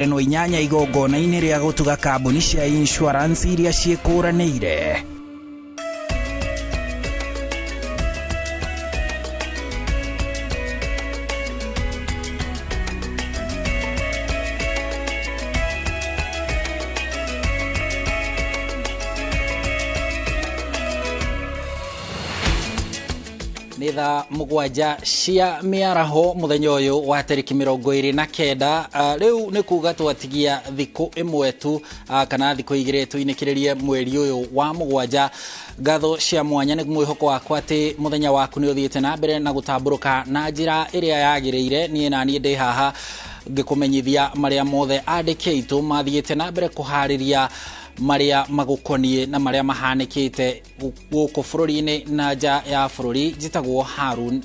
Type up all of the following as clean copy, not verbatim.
No inyanya igongona-inĩ rĩa gũtuga kambuni cia insurance iria ciĩkũranĩire. Nĩ thaa 7 cia mĩaraho mũthenya ũyũ wa tarĩki 29. Rĩu nĩ kuga twatigia thikũ ĩmwe tu, kana thikũ 2 tũinĩkĩrĩrie mweri ũyũ wa 7. Ngatho cia mwanya nĩ mwĩhoko wakwa atĩ mũthenya waku nĩ ũthiĩte na mbere na gũtambũrũka na njĩra ĩrĩa yagĩrĩire. Niĩ na niĩ ndĩ haha ngĩkũmenyithia marĩa mothe andĩki aitũ mathiĩte na mbere kũharĩria marĩa magũkoniĩ na marĩa mahanĩkĩte gũkũ bũrũri-inĩ na nja ya bũrũri. Njĩtagwo Harun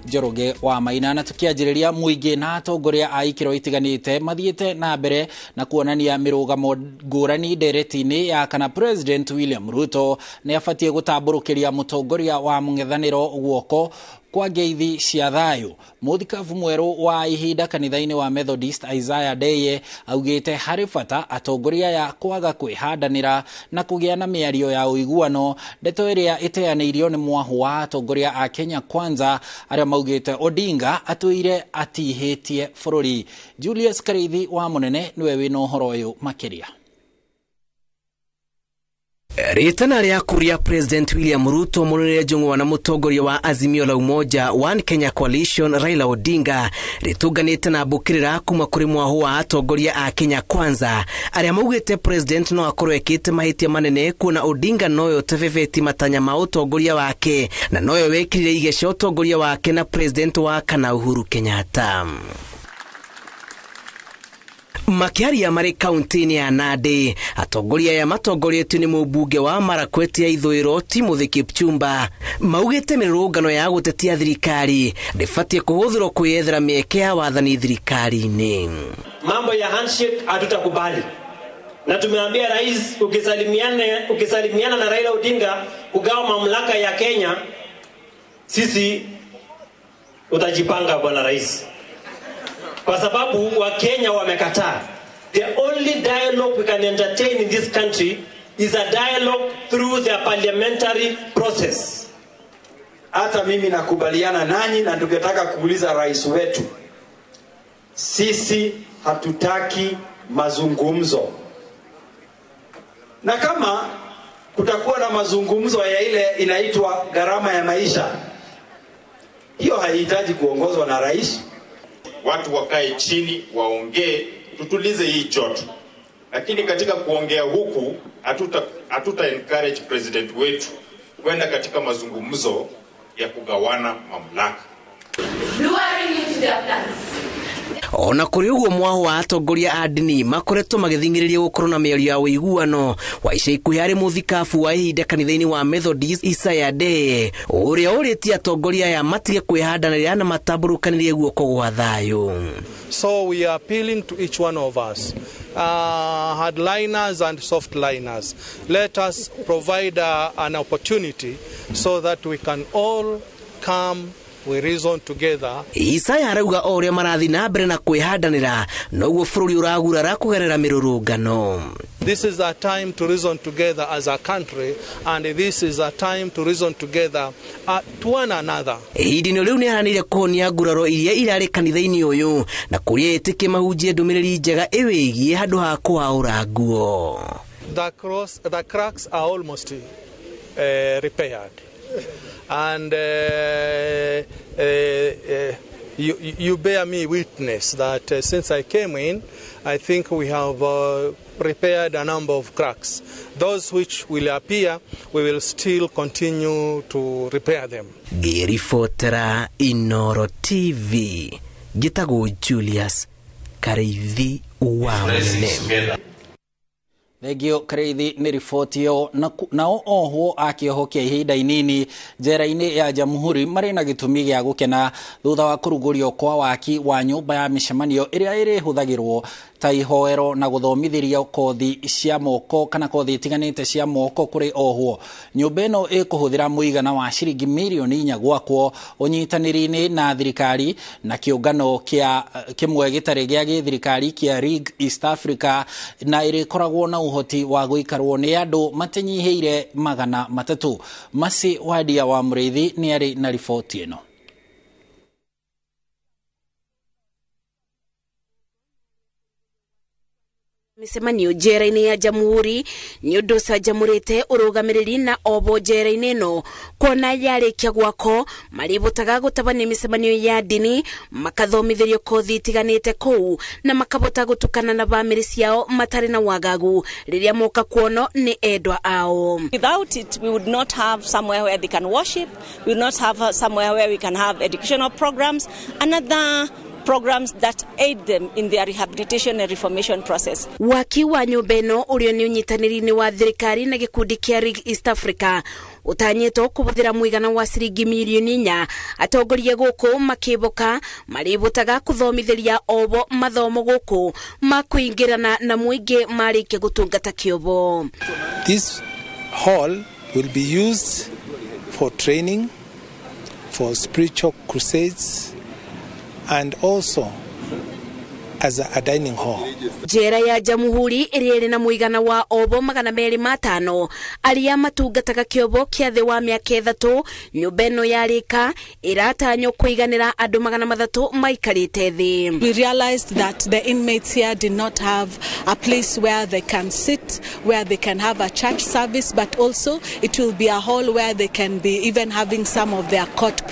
Njoroge wa Maina, na tukianjĩrĩria mũingĩ na atongoria a ikĩro itiganĩte mathiĩte na mbere na kuonania mĩrũgamo ngũrani ndereti-inĩ ya kana President William Ruto nĩ abatiĩ gũtambũrũkĩria mũtongoria wa mũng'ethanĩro guoko kwa ngeithi cia thayũ. Mũthikabu mwerũ wa ihinda kanitha-inĩ wa Methodist Isaiah Deye augĩte harĩ bata atongoria ya kwaga kwĩhandanĩra na kũgĩa na mĩario ya ũiguano, ndeto ĩrĩa ĩteanĩirio nĩ mwahũ wa atongoria a Kenya Kwanza arĩa maugĩte Odinga atũire atihĩtie bũrũri. Julius Karithi wa Mũnene nĩwe wĩna ũhoro ũyũ makĩria. Rĩtana rĩa kũria President William Ruto mũnene njũng'wa na mũtongoria wa Azimio la Umoja One Kenya Coalition Raila Odinga rĩtũnganĩte na mbũkĩrĩra kuma kũrĩ mwahũ wa atongoria a Kenya Kwanza arĩa maugĩte President no akorwo ekĩte mahĩtia manene kuona Odinga noyo ũtebebeti matanya ma ũtongoria wake na noyo wekĩrire igeca ũtongoria wake na President wa kana Uhuru Kenyatta. Makĩaria marĩ kaunti-inĩ ya Nandi, atongoria aya matongoretio nĩ mũmbunge wa Marakwet ya Ithũĩro Timothy Kipchumba maugĩte mĩrũrũngano ya gũtetia thirikari ndĩbatiĩ kũhũthĩrwo kwĩyethera mĩeke ya wathani thirikari-inĩ. Mambo ya handshake hatutakubali, na tumeambia rais, ukisalimiana na Raila Odinga kugawa mamlaka ya Kenya, sisi utajipanga bwana rais, kwa sababu wa Kenya wamekataa. The only dialogue we can entertain in this country is a dialogue through the parliamentary process. Hata mimi nakubaliana nanyi, na tungetaka kuuliza rais wetu, sisi hatutaki mazungumzo, na kama kutakuwa na mazungumzo ya ile inaitwa gharama ya maisha, hiyo haihitaji kuongozwa na rais. Watu wakae chini waongee, tutulize hii joto. Lakini katika kuongea huku hatuta encourage president wetu kwenda katika mazungumzo ya kugawana mamlaka. Ona kũrĩ ũguo mwaho wa atongoria a ndini makoretwo magĩthing'ĩrĩria gũkorwo na mĩario ya ũiguano wa ica ikuhĩ harĩ mũthikabu wa ihinda kanitha-inĩ wa Methodist Isaiah Deye ũrĩa ũrĩtie atongoria aya matige kwĩhandanĩra na matambũrũkanĩrie guoko gwa thayũ. So we are appealing to each one of us, hardliners and softliners. Let us provide an opportunity so that we can all come, we reason together. Isaiah arauga o ũrĩa marathiĩ na mbere na kwĩhandanĩra noguo bũrũri ũragurara kũgerera mĩrũrũngano. This is a time to reason together as a country, and this is a time to reason together to one another. Ihinda-inĩ rĩu nĩ aranĩire kũhonia nguraro iria irarĩ kanitha-inĩ ũyũ na kũria etĩkia mahunjie ndũmĩrĩri njega ĩwĩgiĩ handũ ha kũhaũra nguo. The cracks are almost repaired. And you bear me witness that since I came in, I think we have prepared a number of cracks. Those which will appear, we will still continue to repair them. Ngĩribotera Inoro TV, njĩtagwo Julius Kariithi wa Mũnene. Thengio Kariithi nĩ riboti ĩyo. Nao ohwo a kĩoho kĩa ihinda inini njera-inĩ ya Jamhuri marĩ na gĩtũmi gĩa gũkena thutha wa kũrugũrio kwa waki wa nyũmba ya mĩcemanio ĩrĩa ĩrĩhũthagĩrwo ta ihoero na gũthomithĩria kothi cia moko kana kothi itiganĩte cia moko kũrĩ ohwo. Nyũmba ĩno ĩkũhũthĩra mũigana wa ciringi mirioni 4 gwakwo ũnyitanĩri-inĩ na thirikari na kĩũngano kĩa kĩmwe gĩtarĩ gĩa gĩthirikari kĩa Rig East Africa, na ĩrĩkoragwo na ũhoti wa gũikarwo nĩ andũ matenyihĩire 300. Masi Wadia wa Mũrĩithi nĩ arĩ na riboti ĩno. Mĩcemanio njera-inĩ ya Jamhuri nĩ ũndũ ũcanjamũrĩte ũrũgamĩrĩri na obo njera-inĩ ĩno, kuona yarĩkia gwako marĩbotaga gũtabania mĩcemanio ya ndini, makathomithĩrio kothi itiganĩte kũu na makabota gũtukana na bamĩrĩ ciao matarĩ na wagagu rĩrĩa moka kuono nĩ endwa ao. Without it, we would not have somewhere where they can worship, we would not have somewhere where we can have educational programs and other programs that aid them in their rehabilitation and reformation process. Waki wa nyũmba ĩno ũrĩa nĩ ũnyitanĩri-inĩ wa thirikari na gĩkundi kĩa Rig East Africa ũtanyĩtwo kũhũthĩra mũigana wa ciringi mirioni 4, atongoria gũkũ makĩboka marĩbotaga kũthomithĩria obo mathomo gũkũ makũingĩrana na mũingĩ marĩkia gũtungata kĩobo. This hall will be used for training, for spiritual crusades, and also as a dining hall. Njera ya Jamhuri ĩrĩa ĩrĩ na mũigana wa obo 205 arĩa matungataga kĩobo kĩa thĩ wa mĩaka 3, nyũmba ĩno yarĩka ĩratanywo kũiganĩra andũ 300 maikarĩte thĩ. We realized that the inmates here did not have a place where they can sit, where they can have a church service, but also it will be a hall where they can be even having some of their court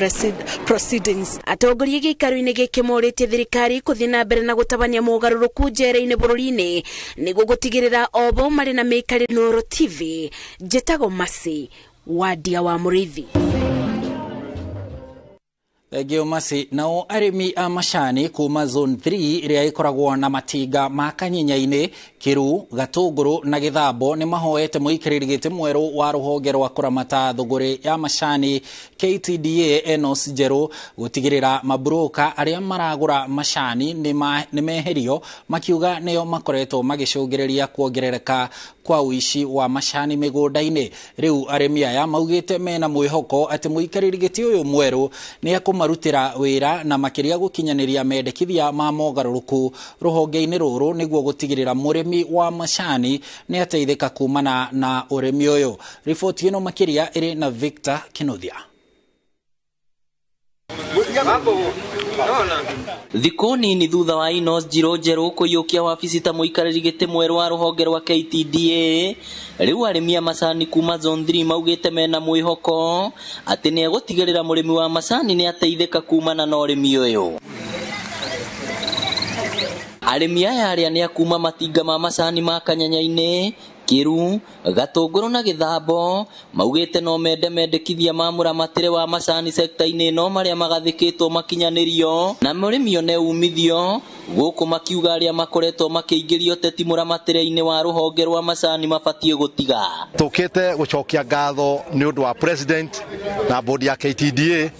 proceedings. Atongoria gĩikaro-inĩ gĩkĩ morĩtie thirikari kũthiĩ na mbere na gũtabania mogarũrũku njera-inĩ bũrũri-inĩ nĩguo gũtigĩrĩra obo marĩ na mĩikarĩre. Noro TV, njĩtagwo Masi Wadia wa Mũrĩithi. Thengio Masi. Nao arĩmi a macani kuma zone 3 ĩrĩa ĩkoragwo na matinga ma Kanyinya-inĩ, Kĩru, Gatũngũrũ na Gĩthambo nĩ mahoete mũikarĩri gĩtĩ mwerũ wa rũhonge rwa kũramata thũgũrĩ ya macani KTDA Enos Njerũ gũtigĩrĩra maburoka arĩa maragũra macani nĩ meherio, makiuga nĩo makoretwo magĩcũngĩrĩria kuongerereka kwa ũici wa macani mĩgũnda-inĩ. Rĩu arĩmi aya maugĩte mena mwĩhoko atĩ mũikarĩri gĩtĩ ũyũ mwerũ nĩ ekũmarutĩra wĩra na makĩria gũkinyanĩria mendekithia ma mogarũrũku rũhonge-inĩ rũrũ nĩguo gũtigĩrĩra mũrĩmi wa macani nĩ ateithĩka kumana na ũrĩmi ũyũ. Riboti ĩno makĩria ĩrĩ na Victor Kinuthia. Thikũ nini thutha wa Enos Njirũ njerũ kũiyũkia wabici ta mũikarĩri gĩtĩ mwerũ wa rũhonge rwa KTDA, rĩu arĩmi a macani kuma zone 3 maugĩte mena mwĩhoko atĩ nĩ egũtigĩrĩra mũrĩmi wa macani nĩ ateithĩka kumana na ũrĩmi ũyũ. Arĩmi aya arĩa nĩ a kuma matinga ma macani ma Kanyanya-inĩ, Kĩru, Gatũngũrũ na Gĩthambo maugĩte no mende mendekithia ma mũramatĩre wa macani sekta-inĩ ĩno marĩa magathĩkĩtwo makinyanĩrio na mũrĩmi one umithio, gũkũ makiuga arĩa makoretwo makĩingĩria ũteti mũramatĩre-inĩ wa rũhonge rwa macani mabatiĩ gũtiga. Tũkĩte gũcokia ngatho nĩ ũndũ wa president na board ya KTDA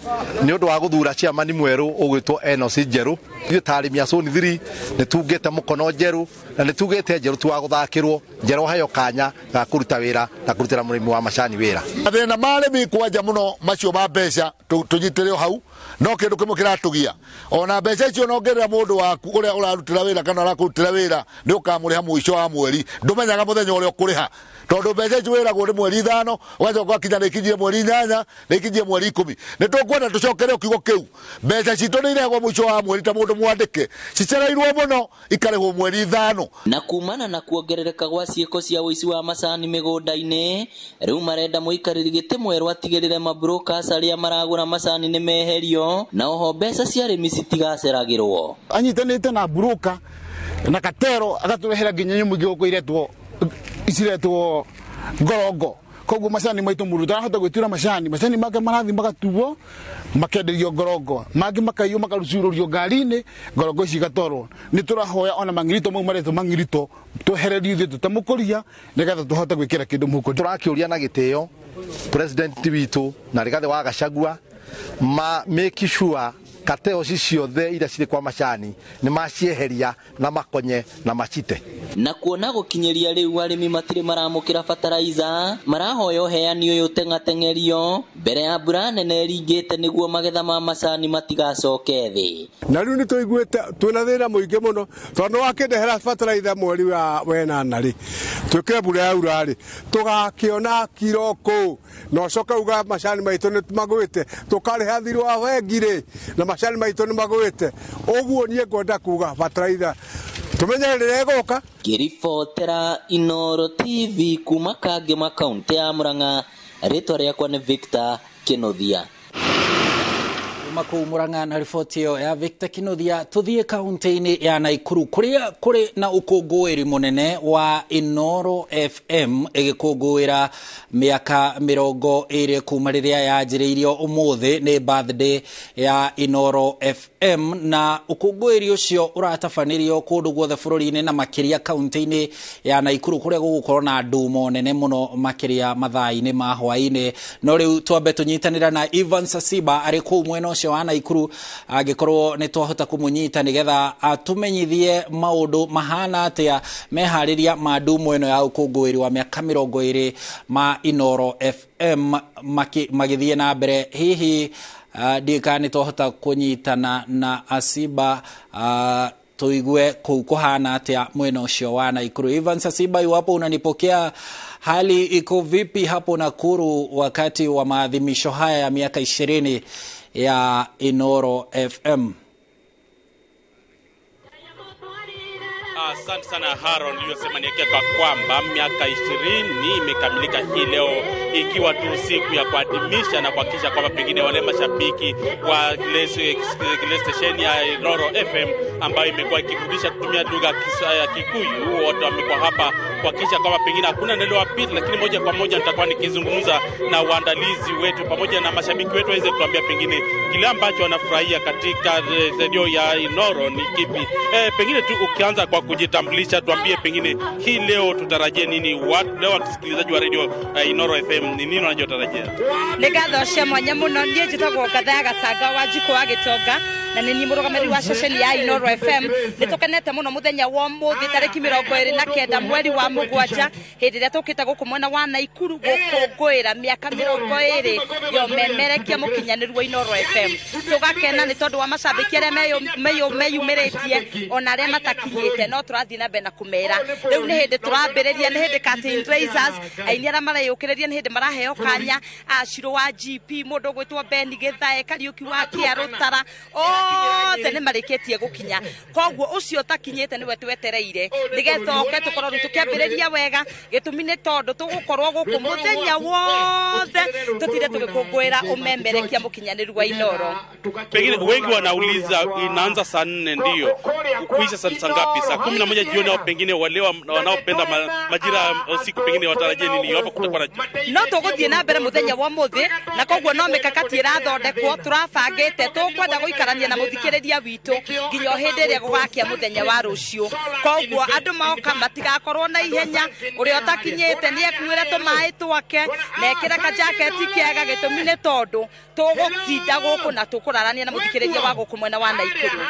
nĩ ũndũ wa gũthura chairman mwerũ ũgwĩtwo Enos Njerũ. Ithuĩ ta arĩmi a zone 3 nĩ tugĩte mũkono njerũ na nĩ tugĩte njerũ ti wa gũthakĩrwo, njerũ heo kanya ga kũruta wĩra na kũrutĩra mũrĩmi wa macani wĩra. Mathĩna ma arĩmi kwanja mũno macio ma mbeca tũnyitĩre o hau, no kĩndũ kĩmwe kĩratũgia ona mbeca icio nongerera mũndũ waku ũrĩa ũrarutĩra wĩra kana ũrakũrutĩra wĩra nĩ ũkamũrĩha mũico wa mweri, ndũmenyaga mũthenya ũrĩa ũkũrĩha tondũ mbeca icio wĩragwo nĩ mweri 5 ũgacoka ũgakinya nĩ ikinyire mweri 8 nĩ ikinyire mweri 10. Nĩ tũkwenda tũcokere kiugo kĩu, mbeca citũ nĩ irehagwo mũico wa mweri ta mũndũ mwandĩke, cicereirwo mũno ikarĩhwo mweri 5. Na kumana na kuongerereka gwa ciĩko cia ũici wa macani mĩgũnda-inĩ, rĩu marenda mũikarĩri gĩtĩ mwerũ atigĩrĩre mabrokers arĩa maragũra macani nĩ meherio na oho mbeca cia arĩmi citigaceragĩrwo. Anyitanĩte na broker na katero agatũrehera nginya nyamũ ingĩ gũkũ iretwo iciretwo ngorongo, koguo macani maitũ mũndũ ndarahota gwĩtura macani, macani make marathi magatuo makenderio ngorongo, mangĩ makaiywo makarucurũrio ngari-inĩ, ngorongo ici igatwarwo. Nĩ tũrahoya ona mang'irito mau maretwo mang'irito twehererio ithuĩ tũtamũkũria nĩgetha tũhote gwĩkĩra kĩndũ mũhuko. Tũrakĩũria na gĩtĩo president witũ na Rigathĩ wa Gachagua ma make sure Kateo ciothe iria cirĩ kwa macani nĩ macieheria na makonye na macite. Na kuona gũkinyĩria rĩu arĩmi matirĩ maramũkĩra bataraiza, marahoya ũheani ũyũ ũteng'ateng'erio mbere ya mbura nene ĩringĩte nĩguo magetha ma macani matigacoke thĩ. Na rĩu nĩ tũiguĩte twĩna thĩna mũingĩ mũno tondũ wakĩndehera bataraitha mweri wa wenana rĩ, twĩkĩre mbura yaura rĩ, tũgakĩona kiro kũu na ũcoke uga macani maitũ nĩ magwĩte, tũkarĩha thirĩ wa bengi rĩ na macani maitũ nĩ magwĩte. Ũguo niĩ ngwenda kuga bataraitha tumenye rĩrĩa ĩgũka. Ngĩribotera Inooro TV kuma Kangema kaunti ya Murang'a, rĩtwa rĩakwa nĩ Victor Kinuthia. Kuma Murang'a na riboti ĩyo ya Victor Kinuthia, tuthiĩ kaunti-inĩ ya Naikuru kũrĩa kũrĩ na ũkũngũĩri mũnene wa Inooro FM ĩgĩkũngũĩra mĩaka 20 kuma rĩrĩa yanjĩrĩirio. Ũmũthĩ nĩ birthday ya Inooro FM na ũkũngũĩri ũcio ũratabanĩrio kũndũ guothe bũrũri-inĩ na makĩria kaunti-inĩ ya Naikuru kũrĩa gũgũkorwo na ndumo nene mũno makĩria mathaa-inĩ ma hwaĩ-inĩ. No rĩu twambe tũnyitanĩra na Ivan Sasiba arĩ kũu mwena ũcio wa Naikuru, angĩkorwo nĩ twahota kũmũnyita nĩgetha atumenyithie maũndũ mahana atĩa meharĩria ma ndumo ĩno ya ũkũngũĩri wa mĩaka 20 ma Inooro FM magĩthiĩ na mbere. Hihi ndiũĩ kana nĩ twahota kũnyitana na Asiba tuigue kũu kũhana atĩa mwena ũcio wa Naikuru. Ivan Sasiba, iwapo unanipokea, hali iko vipi hapo Nakuru wakati wa maadhimisho haya ya miaka 20 ya Inooro FM? Asante sana Haron, uliyosema ni hakika kwamba miaka 20 imekamilika hii leo, ikiwa tu siku ya kuadhimisha na kuhakikisha kwamba pengine wale mashabiki wa ile station ya Inooro FM ambayo imekuwa ikifundisha kutumia lugha ya Kikuyu wote wamekuwa hapa kuhakikisha kwamba pengine hakuna neno la pili. Lakini moja kwa moja nitakuwa nikizungumza na waandalizi wetu pamoja na mashabiki wetu waweze kutuambia pengine kile ambacho wanafurahia katika redio ya Inooro ni kipi. Pengine tu ukianza kwa kujitambulisha, tuambie pengine hii leo tutarajie nini, leo wasikilizaji wa radio Inooro FM ni nini wanachotarajia? Nĩ ngatho cia mwanya mũno. Niĩ njĩtagwo Ngatha Gacanga wa Njikũ wa Gĩtonga na nĩ niĩ mũrũgamĩrĩri wa ceceni ya Inooro FM. Nĩ tũkenete mũno mũthenya wa ũmũthĩ tarĩki 29 mweri wa 7 hĩndĩ ĩrĩa tũkĩte gũkũ mwena wa Naikuru gũkũngũĩra mĩaka 20 ya ũmemerekia mũkinyanĩru wa Inooro FM. Tũgakena nĩ tondũ wa macambĩki arĩa meyumĩrĩtie ona arĩa matakinyĩte, no tũrathiĩ na mbere na kũmera. Rĩu nĩ hĩndĩ tũrambĩrĩria, nĩ hĩndĩ curtain raisers aini arĩa mareyũkĩrĩria nĩ hĩndĩ maraheo kanya, Acirũ wa GP, mũndũ ũgwĩtwo Ben Gĩthae, Kariũki wa Kĩarũtara, othe nĩ marĩkĩtie gũkinya. Koguo ũcio ũtakinyĩte nĩwe twetereire nĩgetha oke tũkorwo rĩu tũkĩambĩrĩria wega. Gĩtũmi nĩ tondũ tũgũkorwo gũkũ mũthenya wothe tũtinde tũgĩkũngũĩra ũmemerekia mũkinyanĩru wa Inooro. Pengine wengi wanauliza inaanza saa 4 ndio kuisha saa ngapi? Saa 11 jioni, au pengine wale wanaopenda majira usiku pengine watarajie nini iwapo kutakuwa na no tũgũthiĩ na mbere mũthenya wa ũmũthĩ, na koguo no mĩkakati ĩrathondekwo tũrabangĩte tũkwenda gũikarania na mũthikĩrĩria witũ nginya o hĩndĩ ĩrĩa gũgakia mũthenya wa rũciũ. Koguo andũ moka matigakorwo na ihenya, ũrĩa ũtakinyĩte nĩ ekuĩre tũmaĩ twake na ekĩre kajaketi kega. Gĩtũmi nĩ tondũ tũgũtinda gũkũ na tũkũrarania na mũthikĩrĩria wa gũkũ mwena wa Naikuru.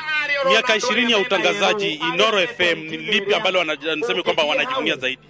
Miaka 20 ya utangazaji Inooro FM, ni lipi ambalo wanasema kwamba wanajivunia zaidi?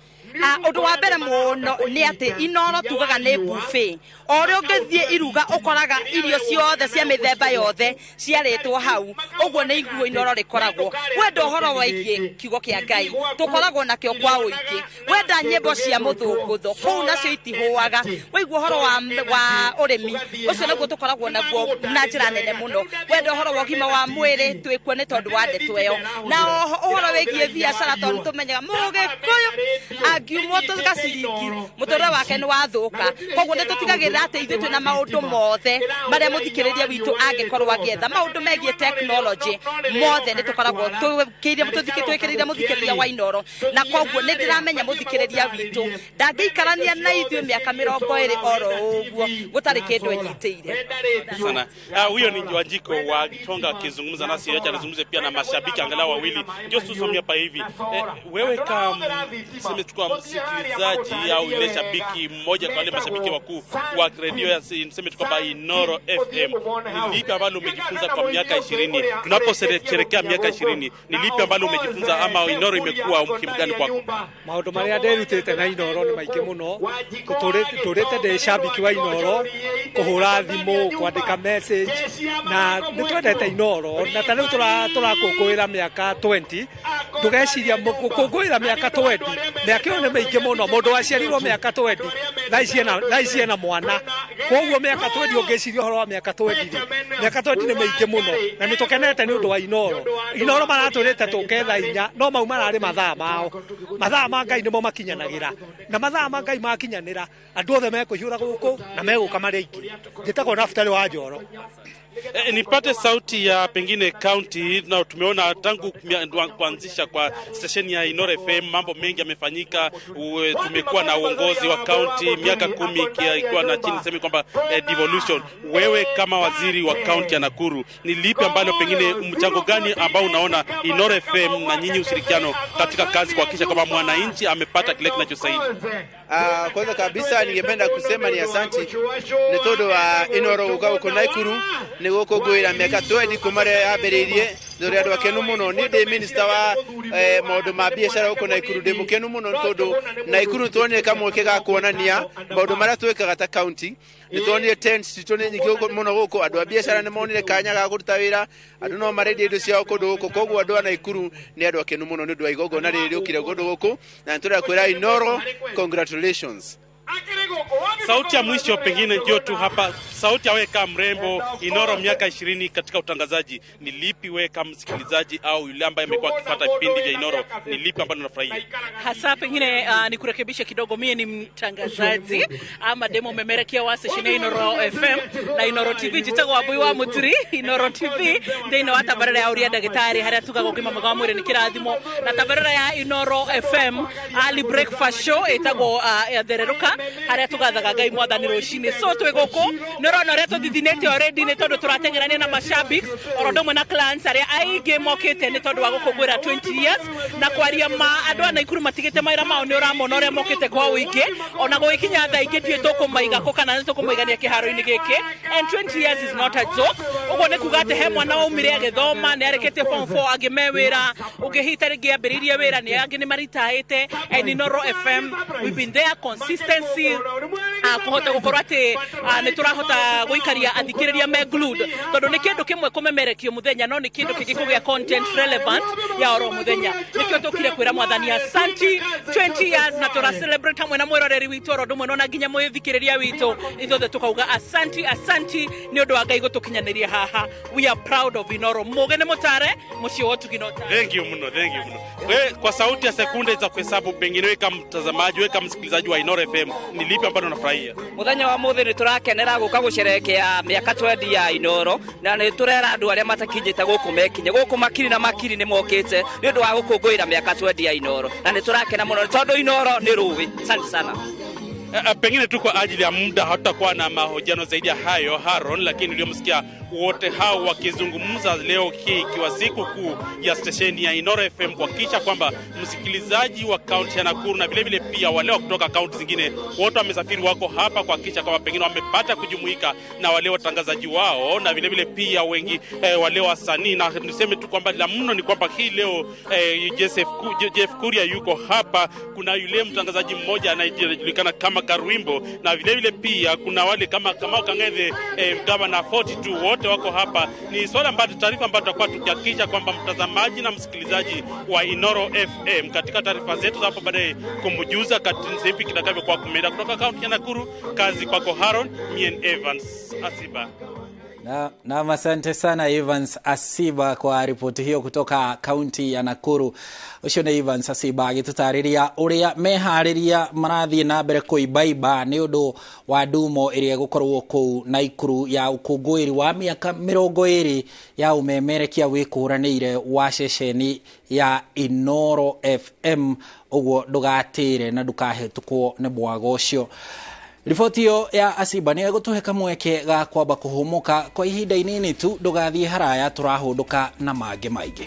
Ũndũ wa mbere mũno nĩ atĩ Inooro tugaga nĩ buffet. O ũrĩa ũngĩthiĩ iruga ũkoraga irio ciothe cia mĩthemba yothe ciarĩtwo hau. Ũguo nĩ iguo Inooro rĩkoragwo. Wenda ũhoro wĩgiĩ kiugo kĩa Ngai tũkoragwo nakĩo kwa ũingĩ. Wenda nyĩmbo cia mũthũngũtho kũu nacio itihũaga. Waigua ũhoro wa ũrĩmi ũcio naguo tũkoragwo naguo na njĩra nene mũno. Wenda ũhoro wa ũgima wa mwĩrĩ twĩkuo nĩ tondũ wa ndeto ĩyo. Na oho ũhoro wĩgiĩ biacara tondũ nĩtũmenyaga mũgĩkũyũ angiumwo tũgaciringi mũtũrĩre wake nĩ wathũka. Koguo nĩ tũtigagĩrĩra atĩ ithuĩ twĩna maũndũ mothe marĩa mũthikĩrĩria witũ angĩkorwo agĩetha, maũndũ megiĩ technology mothe nĩ tũkoragwo twĩkĩrĩire mũthikĩrĩria wa Inooro. Na koguo nĩ ndĩramenya mũthikĩrĩria witũ ndangĩikarania na ithuĩ mĩaka 20 oro ũguo gũtarĩ kĩndũ enyitĩire. Sana. Huyo ni Wanjiko wa Gitonga akizungumza nasi, acha nizungumze pia na mashabiki angalau wawili. Ndio tusimamie hapa hivi. Wewe kama tuseme chukua msikilizaji au yule shabiki mmoja kwa wale mashabiki wakuu wa redio ya niseme tu kwamba Inooro FM, ni lipi ambalo umejifunza kwa miaka 20? Tunaposherehekea miaka 20, ni lipi ambalo umejifunza ama Inooro imekuwa umuhimu gani kwako? Maundu maria nderutite na Inooro ni maingi muno. Turite ndi shabiki wa Inooro, kuhura thimu, kwandika message, na nitwendete Inooro, na ta riu turakunguira miaka 20, ndugeciria gũkũngũĩra mĩaka 20, mĩaka ĩyo nĩ mĩingĩ mũno. Mũndũ waciarirwo mĩaka 20 thaa ici ena mwana, koguo mĩaka 20 ũngĩciria ũhoro wa mĩaka 20 rĩ, mĩaka 20 nĩ mĩingĩ mũno, na nĩ tũkenete nĩ ũndũ wa Inooro. Inooro maratwĩrĩte tũke thaa 4, no mau mararĩ mathaa mao. Mathaa ma Ngai nĩmo makinyanagĩra, na mathaa ma Ngai makinyanĩra, andũ othe mekũhiũra gũkũ na megũka marĩ aingĩ. Njĩtagwo Naftali wa Njoro. Nipate sauti ya pengine county, na tumeona tangu kuanzisha kwa stesheni ya Inooro FM mambo mengi yamefanyika. Tumekuwa na uongozi wa county miaka 10 ikiwa na chini sema kwamba devolution. Wewe kama waziri wa county ya Nakuru, ni lipi ambalo pengine mchango gani ambao unaona Inooro FM na nyinyi ushirikiano katika kazi kuhakikisha kwamba mwananchi amepata kile kinachostahili? Kwanza kabisa ningependa kusema ni asanti ni tondu wa Inooro guka guku Nakuru ni gukungũĩra mĩaka 20 kuma rĩrĩa yambĩrĩirie. Tũrĩ andũ akenu mũno. Niĩ ndĩ minister wa maũndũ ma biacara gũkũ Nakuru, ndĩ mũkenu mũno nĩ tondũ Nakuru tuonire kamweke ga kuonania maũndũ marĩa twĩkaga ta county. Nĩ tuonire tents citũ nĩ nyingĩ mũno gũkũ, andũ a biacara nĩ monire kanya ga kũruta wĩra, andũ no marendia indo ciao kũndũ gũkũ. Koguo andũ a Nakuru nĩ andũ akenu mũno nĩ ũndũ wa igongona rĩrĩ rĩũkire kũndũ gũkũ, na nĩ tũrenda kwĩra Inooro congratulations. Sauti ya mwisho pengine ndio tu hapa, sauti ya wewe kama mrembo Inooro miaka 20 katika utangazaji, ni lipi wewe kama msikilizaji au yule ambaye amekuwa akifuata vipindi vya Inooro, ni lipi ambalo unafurahia? Hasa pengine nikurekebishe kidogo, mie ni mtangazaji ama demo memerekia wa station ya Inooro FM na Inooro TV, njitagwo Wambui wa Muturi. Inooro TV thĩinĩ wa tabarĩra ya Ũria Ndagĩtarĩ harĩa tugaga ũgima mwega wa mwĩrĩ nĩ kĩrathimo, na tabarĩra ya Inooro FM early breakfast show ĩtagwo Thererũka harĩa tugathaga Ngai mwathani rũcinĩ. So twĩ gũkũ nĩ ũrona ũrĩa tũthithinĩte already nĩ tondũ tũrateng'erania na mashabiki oro ũndũ ũmwe na clients arĩa aingĩ mokĩte nĩ tondũ wa gũkũngũĩra 20 years, na kwaria ma andũ a Nakuru matigĩte mawĩra mao, nĩ ũramona ũrĩa mokĩte kwa ũingĩ, ona gũgĩkinya thaa ingĩ ndiũĩ tũkũmaiga kũ kana nĩ tũkũmaigania kĩharo-inĩ gĩkĩ. And 20 years is not a joke. Ũguo nĩ kuga atĩ he mwana waumire agĩthoma, nĩ arĩkĩtie form 4 angĩ me wĩra, ũngĩ hihi ta rĩngĩ ambĩrĩirie wĩra, nĩ angĩ nĩ maritahĩte. And Inooro FM we've been there consistency, kũhota gũkorwo atĩ nĩ tũrahota gũikaria athikĩrĩria me glued, tondũ nĩ kĩndũ kĩmwe kũmemerekio mũthenya, no nĩ kĩndũ kĩngĩ kũgĩa content relevant ya oro mũthenya. Nĩkĩo tũkire kwĩra mwathani asanti 20 years, na tũra celebrate hamwe na mwĩroreri witũ oro ũndũ ũmwe na nginya mwĩthikĩrĩria witũ, ithuothe tũkauga asanti asanti nĩ ũndũ wa Ngai gũtũkinyanĩria haha. We are proud of Inooro. Mũgĩ nĩ mũtare mũciĩ wa ũtugi no ũtare. Thank you mno, thank you mno. We, kwa sauti ya sekunde za kuhesabu, pengine wewe kama mtazamaji, wewe kama msikilizaji wa Inooro FM, ni lipi ambalo unafurahia? Muthenya wa muthi ni turakenera guka gucerekea miaka 20 ya Inooro, na ni turera andu aria matakinyite guku mekinye guku, makiri na makiri ni mokite ni undu wa gukungũĩra miaka 20 ya Inooro, na ni turakena muno tondu Inooro ni ruwi. Asante sana. Pengine tu kwa ajili ya muda hatutakuwa na mahojiano zaidi ya hayo Haron, lakini uliomsikia wote hao wakizungumza leo hii ikiwa siku kuu ya stesheni ya Inooro FM kuhakikisha kwamba msikilizaji wa kaunti ya Nakuru na vile vile pia wale wa kutoka kaunti zingine wote wamesafiri wako hapa kuhakikisha kwamba pengine wamepata kujumuika na wale watangazaji wao na vile vile pia wengi wale wasanii. Na niseme tu kwamba la mno ni kwamba hii leo Jeff Kuria yuko hapa, kuna yule mtangazaji mmoja anayejulikana kama Karwimbo, na vile vile pia kuna wale kama Kamau Kang'ethe, Governor 42, wote wako hapa. Ni swala ambalo taarifa ambayo tutakuwa tukihakikisha kwamba mtazamaji na msikilizaji wa Inooro FM katika taarifa zetu za hapo baadaye kumjuza katika zipi kitakavyokuwa kumeenda. Kutoka kaunti ya Nakuru, kazi kwako Haron, Mien Evans Asiba. Na asante sana Evans Asiba kwa ripoti hiyo kutoka kaunti ya Nakuru. Ucio ni Evans Asiba agĩtũtarĩria ũrĩa meharĩria marathiĩ na mbere kũimbaiba nĩ ũndũ wa ndumo ĩrĩa ĩgũkorwo kũu Naikuru ya ũkũngũĩri wa mĩaka 20 ya ũmemerekia wĩkũranĩire wa ceceni ya Inooro FM. Ũguo ndũgatĩre na ndũkahĩtũkwo nĩ mwago ũcio. Riboti ĩyo ya Asiba nĩ ĩgũtũhe kamweke ga kwamba kũhũmũka kwa ihinda inini tu, ndũgathiĩ haraya, tũrahũndũka na mangĩ maingĩ.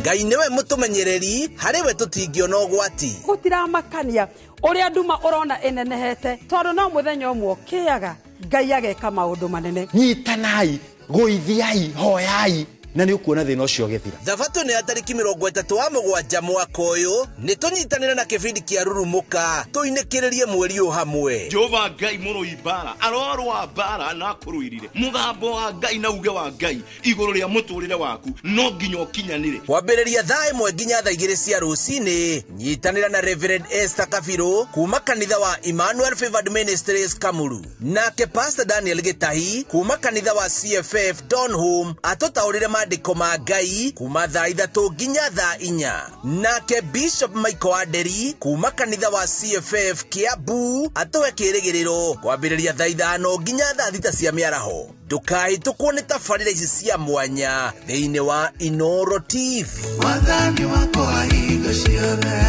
Ngai nĩwe mũtũmenyereri, harĩ we tũtingĩona ũgwati. Gũtiramakania ũrĩa nduma ũrona ĩnenehete, tondũ no mũthenya ũmwe ũkĩaga Ngai ageka maũndũ manene. Nyitanai, gũithiai, hoyai, na nĩ ũkuona thĩna ũcio ũgĩthira. Thabatũ nĩ ya tarĩki 37 mwaka ũyũ, nĩ tũnyitanĩre na kĩbindi kĩa Rurumũka, tũinĩkĩrĩrie mweri ũyũ hamwe. Jehova Ngai mũrũi mbara arorũa mbara na akũrũirire mũgambo wa Ngai na uge wa Ngai igũrũ rĩa mũtũrĩre waku no nginya ũkinyanĩre. Kwambĩrĩria thaa 1 nginya thaa 2 cia rũcinĩ, nyitanĩra na Reverend Esther Kabiru kuma kanitha wa Emmanuel Favored Ministries Kamuru, nake Pastor Daniel Gĩtahi kuma kanitha wa CFF Donholm atũtaũrĩre maandĩko ma Ngai kuma thaa 3 nginya thaa 4, nake Bishop Michael Aderi kuma kanitha wa CFF Kiambu atũhe kĩrĩgĩrĩro kwambĩrĩria thaa 5 nginya thaa 6 cia mĩaraho. Ndũkahĩtũkwo nĩ tabarĩra ici cia mwanya thĩinĩ wa Inooro TV. Wathani wakwa hingo ciothe.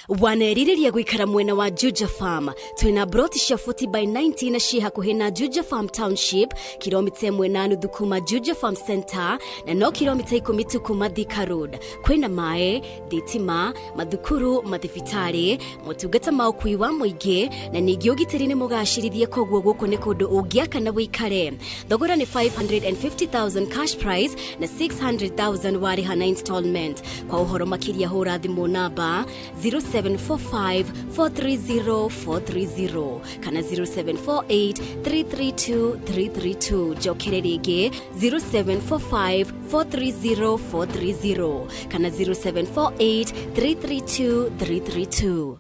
Wanerirĩria gũikara mwena wa Juja Farm, twĩna broti cia 40 by 90 na ciĩ hakuhĩ na Juja Farm Township, kilomita 1.5 kuma Juja Farm Center na no kilomita 10 tu kuma Thika Road. Kwĩna maĩ, thitima, mathukuru, mathibitarĩ, motungata ma ũkui wa mũingĩ na ningĩ ũgitĩri nĩ mũgacĩrithie, koguo gũkũ nĩ kũndũ ũngĩaka na wĩikare. Thogora nĩ 550,000 cash price na 600,000 warĩha na installment. Kwa ũhoro makĩria hũra thimũ namba 0745 430 430 kana 0748 332 332. Njokere rĩngĩ 0745 430 430 kana 0748 332 332.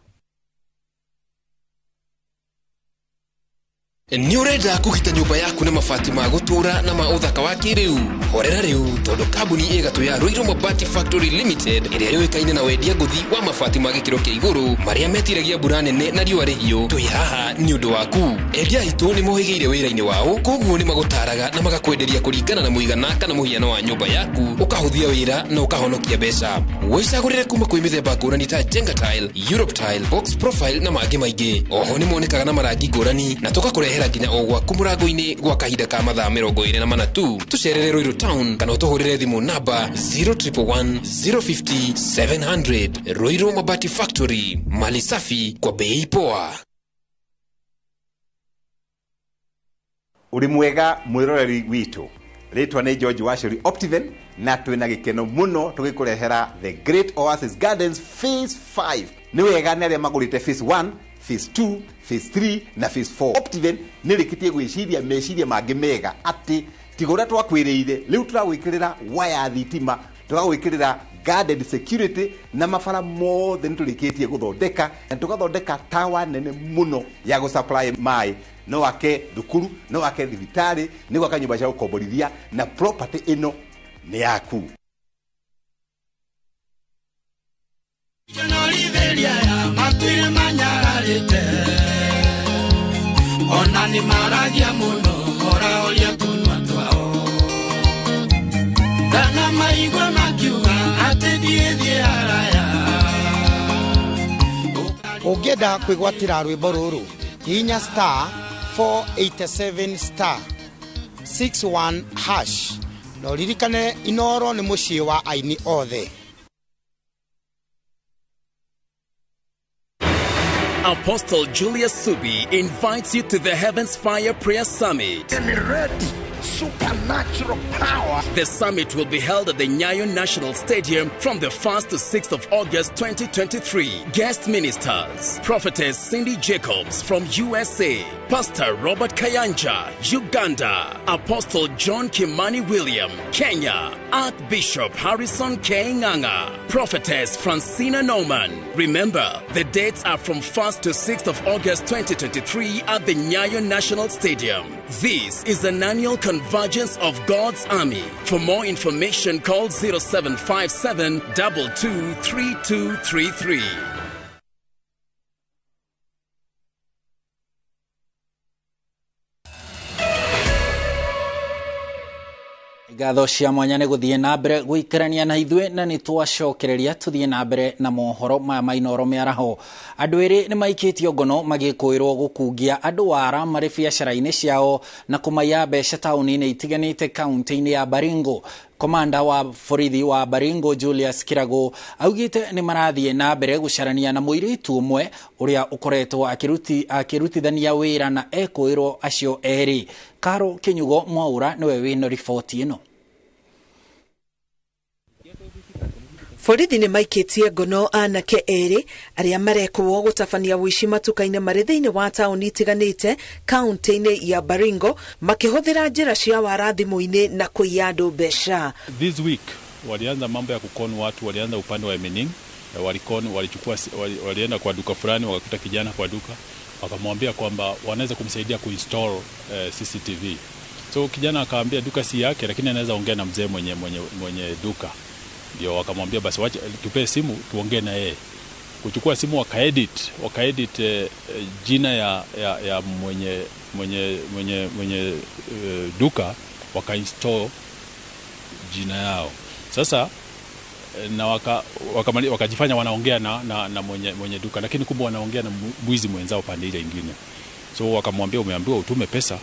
Nĩ ũrenda kũgita nyũmba yaku na mabati ma gũtũũra na ma ũthaka wa kĩrĩu? Horera rĩu, tondũ kambuni ĩgatũ ya Ruiru Mabati Factory Limited ĩrĩa yũĩkaine na wendia ngũthi wa mabati ma gĩkĩro kĩa igũrũ marĩa metiragia mbura nene na riũa rĩhiũ, twĩ haha nĩ ũndũ waku. Endia aitũ nĩ mohĩgĩire wĩra-inĩ wao, koguo nĩ magũtaraga na magakwenderia kũringana na mũigana kana mũhiano wa nyũmba yaku, ũkahũthia wĩra na ũkahonokia mbeca. Wĩcagũrĩre kuma kwĩ mĩthemba ngũrani ta Jenga Tile, Europe Tile, Box Profile na mangĩ maingĩ. Oho nĩ monekaga na marangi ngũrani na tũgakũrehera nginya o gwaku mũrango-inĩ gwa kahinda ka mathaa 24 tu. Tũcerere Ruiru Town kana ũtũhũrĩre thimũ namba 0111 050 700. Ruiru Mabati Factory, mali safi kwa bei poa. Ũrĩ mwega mwĩroreri witũ, rĩtwa nĩ George Wacheri Optiven na twĩna gĩkeno mũno tũgĩkũrehera The Great Oasis Gardens Phase 5. Nĩ wega nĩ arĩa magũrĩte Phase 1, Phase 2, Phase 3 na Phase 4. Optiven nĩ rĩkĩtie gwĩciria meciria mangĩ mega atĩ tiga ũrĩa twakwĩrĩire, rĩu tũragwĩkĩrĩra waya thitima, tũgagwĩkĩrĩra guarded security na mabara mothe nĩ tũrĩkĩtie gũthondeka, na tũgathondeka tawa nene mũno ya gũsupply maĩ. No ake thukuru, no ake thibitarĩ, nĩ gwaka nyũmba cia gũkomborithia, na property ĩno nĩ yaku. Ona nĩ maragia mũno ora ũrĩa tũnua twao, kana maigua makiuga atĩ thiĩ haraya. Ũngĩenda kwĩgwatĩra rwĩmbo rũrũ, hihinya star 487 star 61 hash na ũririkane Inooro nĩ mũciĩ wa aini othe. Apostle Julius Subi invites you to the Heavens Fire Prayer Summit. Generate supernatural power. The summit will be held at the Nyayo National Stadium from the 1st to 6th of August 2023. Guest ministers, Prophetess Cindy Jacobs from USA, Pastor Robert Kayanja, Uganda, Apostle John Kimani William, Kenya, Archbishop Harrison K. Nganga, Prophetess Francina Norman. Remember, the dates are from 1st to 6th of August 2023 at the Nyayo National Stadium. This is an annual convergence of God's army. For more information, call 0757 223233. Ngatho cia mwanya nĩ gũthiĩ na mbere gũikarania na ithuĩ, na nĩ twacokereria tũthiĩ na mbere na mohoro maya ma Inooro mĩaraho. Andũ erĩ nĩ maikĩtio ngono magĩkũĩrwo gũkungia andũ wara marĩ biacara-inĩ ciao na kũmaiya mbeca taũni-inĩ itiganĩte kaunti-inĩ ya Baringo. Komanda wa borithi wa Baringo Julius Kirago augĩte nĩ marathiĩ na mbere gũcarania na mũirĩtu ũmwe ũrĩa ũkoretwo akĩrutithania wĩra na ekũĩrwo acio erĩ. Karo Kinyugo Mwaura nĩwe wĩna riboti ĩno. Borithi nĩ maikĩtie ngono anake erĩ arĩa marekwo gũtabania ũici matuka-inĩ marĩ thĩinĩ wa taũni itiganĩte kaunti-inĩ ya Baringo makĩhũthĩra njĩra cia wara thimũ-inĩ na kũiya andũ mbeca. This week walianza mambo ya kukonu watu, walianza upande wa Emining, walikonu, walichukua, walienda kwa duka fulani, wakakuta kijana kwa duka, wakamwambia kwamba wanaweza kumsaidia kuinstall CCTV. So kijana akaambia duka si yake, lakini anaweza ongea na mzee mwenye duka. Ndio wakamwambia basi wacha tupe simu tuongee na yeye. Kuchukua simu wakaedit jina ya mwenye duka, wakainstall jina yao. Sasa na wakajifanya wanaongea na mwenye duka, lakini kumbe wanaongea na mwizi mwenzao pande ile nyingine. So wakamwambia umeambiwa utume pesa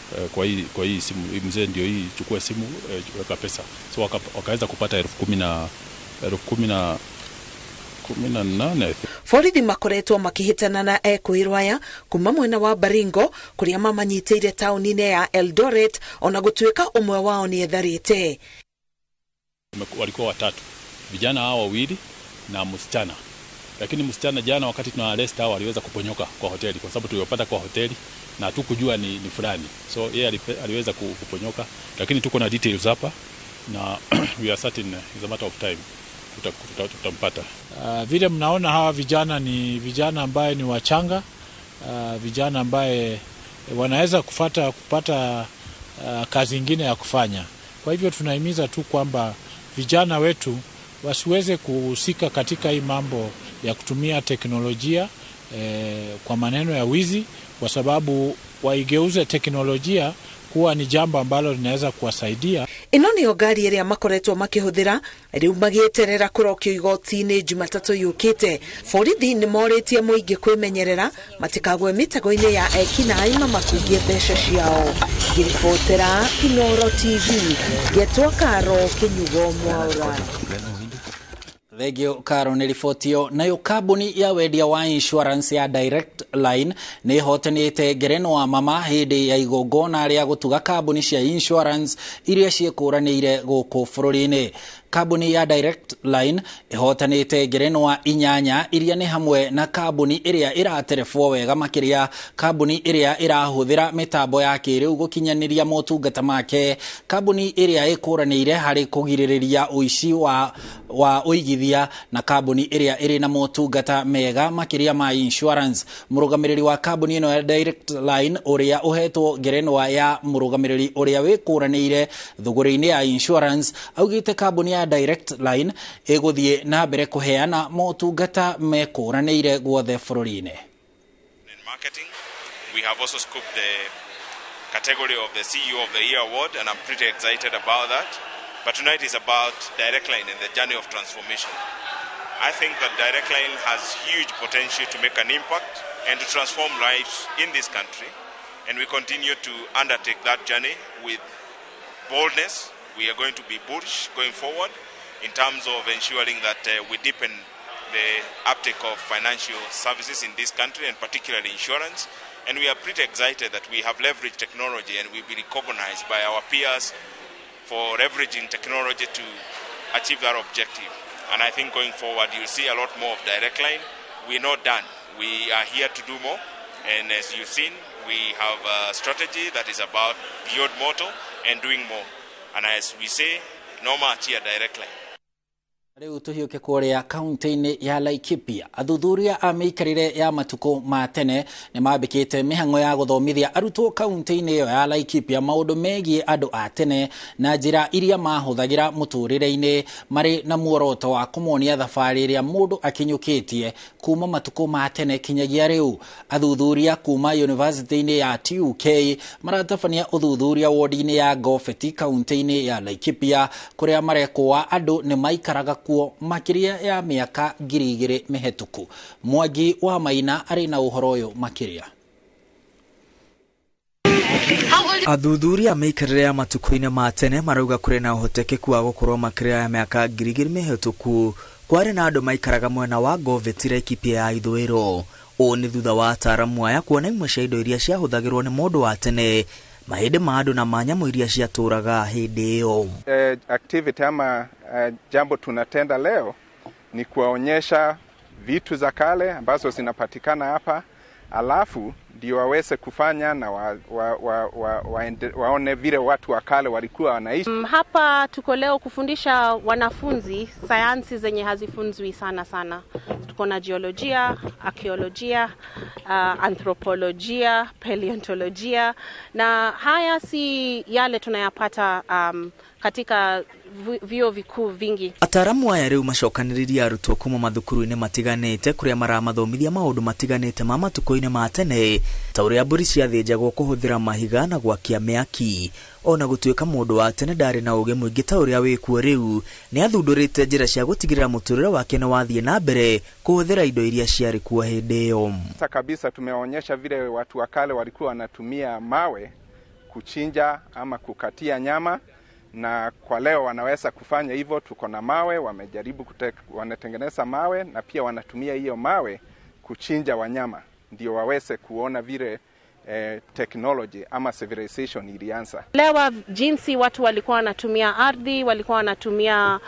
kwa hii simu, mzee ndio hii, chukua simu weka pesa. So wakaweza kupata 10,018. Borithi makoretwo makĩhĩtana na ekũĩrwo aya kuma mwena wa Baringo kũrĩa mamanyitĩire taũni-inĩ ya Eldoret, ona gũtuĩka ũmwe wao nĩ etharĩte. Walikuwa watatu, vijana hao wawili na msichana. Lakini msichana jana wakati tuna arrest hao aliweza kuponyoka kwa hoteli, kwa sababu tuliwapata kwa hoteli na hatukujua ni fulani. So yeye aliweza kuponyoka, lakini tuko na details hapa na we are certain it's a matter of time tutampata. Vile mnaona hawa vijana ni vijana ambaye ni wachanga, vijana ambaye wanaweza kupata kazi nyingine ya kufanya. Kwa hivyo tunahimiza tu kwamba vijana wetu wasiweze kuhusika katika hii mambo ya kutumia teknolojia kwa maneno ya wizi, kwa sababu waigeuze teknolojia kuwa ni jambo ambalo linaweza kuwasaidia. Ino nĩyo ngari ĩrĩa makoretwo makĩhũthĩra rĩu magĩeterera kũrokio igoti-inĩ Jumatatũ yũkĩte. Borithi nĩ morĩtie mũingĩ kwĩmenyerera matikagwe mĩtego-inĩ ya ekinaĩ mamakungie mbeca ciao. Ngĩribotera Inooro TV ngetwo Karo Kinyugo Mwaura. Thengio Karo nĩ riboti ĩyo. Nayo kambuni ya wendia wa insurance ya Direct Line nĩ ĩhotanĩte ngerenwa mama hĩndĩ ya igongona rĩa gũtuga kambuni cia insurance iria ciĩkũranĩire gũkũ bũrũri-inĩ. Kambuni ya Direct Line ĩhotanĩte ngerenwa 8 iria nĩ hamwe na kambuni ĩrĩa ĩraterebwo wega makĩria, kambuni ĩrĩa ĩrahũthĩra mĩtambo ya kĩrĩu gũkinyanĩria motungata make, kambuni ĩrĩa ĩkũranĩire harĩ kũgirĩrĩria ũici wa ũigithia, na kambuni ĩrĩa ĩrĩ na motungata mega makĩria ma insurance. Mũrũgamĩrĩri wa kambuni ĩno ya Direct Line ũrĩa ũhetwo ngerenwa ya mũrũgamĩrĩri ũrĩa wĩkũranĩire thũgũrĩ-inĩ ya insurance augĩte kambuni ya Direct Line ĩgũthiĩ na mbere kũheana motungata mekũranĩire guothe bũrũri-inĩ. In marketing, we have also scooped the category of the CEO of the Year award, and I'm pretty excited about that. But tonight is about Direct Line and the journey of transformation. I think that Direct Line has huge potential to make an impact and to transform lives in this country. And we continue to undertake that journey with boldness. We are going to be bullish going forward in terms of ensuring that we deepen the uptake of financial services in this country, and particularly insurance. And we are pretty excited that we have leveraged technology and we'll be recognized by our peers for leveraging technology to achieve that objective. And I think going forward, you'll see a lot more of Direct Line. We're not done. We are here to do more. And as you've seen, we have a strategy that is about beyond mortal and doing more. And as we say, no more here, Direct Line. Rĩu tũhiũke kũrĩa kaunti-inĩ ya Laikipia. Athuthuria a mĩikarĩre ya matukũ ma tene nĩ mambĩkĩte mĩhang'o ya gũthomithia arutwo kaunti-inĩ ĩyo ya Laikipia maũndũ megiĩ andũ a tene na njĩra iria mahũthagĩra mũtũrĩre-inĩ marĩ na muoroto wa kũmonia thabarĩ ĩrĩa mũndũ akinyũkĩtie kuma matukũ ma tene kinyagia rĩu. Athuthuria kuma yunivasĩtĩ-inĩ ya TUK maratabania ũthuthuria wodi-inĩ ya Ngobeti kaunti-inĩ ya Laikipia kũrĩa marekũa andũ nĩ maikaraga kuo makĩria ya mĩaka 2000 mĩhetũku. Mwangi wa Maina arĩ na ũhoro ũyũ makĩria. Athuthuria a mĩikarĩre ya matukũ-inĩ ma tene marauga kũrĩ na ũhotekeku wa gũkorwo makĩria ya mĩaka 2000 mĩhetũku kwarĩ na andũ maikaraga mwena wa Ngobeti Laikipia ya ithũĩro. Ũũ nĩ thutha wa ataaramu aya kuona imwe cia indo iria ciahũthagĩrwo nĩ mũndũ wa tene, mahĩndĩ ma andũ na ma nyamũ iria ciatũraga hĩndĩ ĩyo. Activity ama jambo tunatenda leo ni kuwaonyesha vitu za kale ambazo zinapatikana hapa, alafu ndio waweze kufanya na waone vile watu wa kale walikuwa wanaishi. Hapa tuko leo kufundisha wanafunzi sayansi zenye hazifunzwi sana sana. Tuko na jiolojia, arkeolojia, anthropolojia, paleontolojia, na haya si yale tunayapata katika vyuo vikuu vingi. Ataaramu aya rĩu macokanĩrĩrie arutwo kuma mathukuru-inĩ matiganĩte kũrĩa maramathomithia maũndũ matiganĩte ma matukũ-inĩ ma tene ta ũrĩa mbũri ciathĩnjagwo kũhũthĩra mahiga na gwakia mĩaki. Ona gũtuĩka mũndũ wa tene ndarĩ na ũgĩ mũingĩ ta ũrĩa wĩkuo rĩu, nĩ athundũrĩte njĩra cia gũtigĩrĩra mũtũrĩre wake nĩ wathiĩ na mbere kũhũthĩra indo iria ciarĩ kuo hĩndĩ ĩyo. Sasa kabisa tumeonyesha vile watu wa kale walikuwa wanatumia mawe kuchinja ama kukatia nyama, na kwa leo wanaweza kufanya hivyo. Tuko na mawe, wamejaribu wanatengeneza mawe na pia wanatumia hiyo mawe kuchinja wanyama ndio waweze kuona vile technology ama civilization ilianza. Lewa jinsi watu walikuwa wanatumia ardhi, walikuwa wanatumia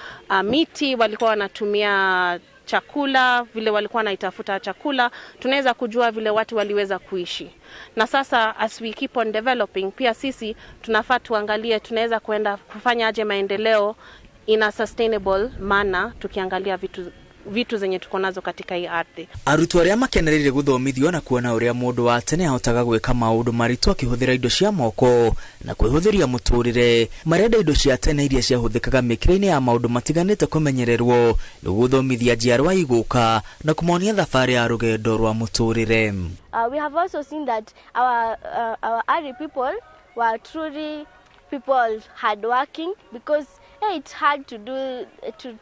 miti, walikuwa wanatumia chakula, vile walikuwa wanaitafuta chakula, tunaweza kujua vile watu waliweza kuishi. Na sasa as we keep on developing, pia sisi tunafaa tuangalie tunaweza kuenda kufanya aje maendeleo in a sustainable manner, tukiangalia vitu zenye tuko nazo katika hii ardhi. Arutwo arĩa makenereire gũthomithio na kuona ũrĩa mũndũ wa tene ahotaga gwĩka maũndũ maritũ akĩhũthĩra indo cia moko na kwĩhũthĩria mũtũrĩre, marenda indo cia tene iria ciahũthĩkaga mĩkĩre-inĩ ya maũndũ matiganĩte kũmenyererwo nĩguo gũthomithia njiarwa igũka na kũmonia thabarĩ ya rũgendo rwa mũtũrĩre. We have also seen that our early people were truly people hardworking, because it's hard to do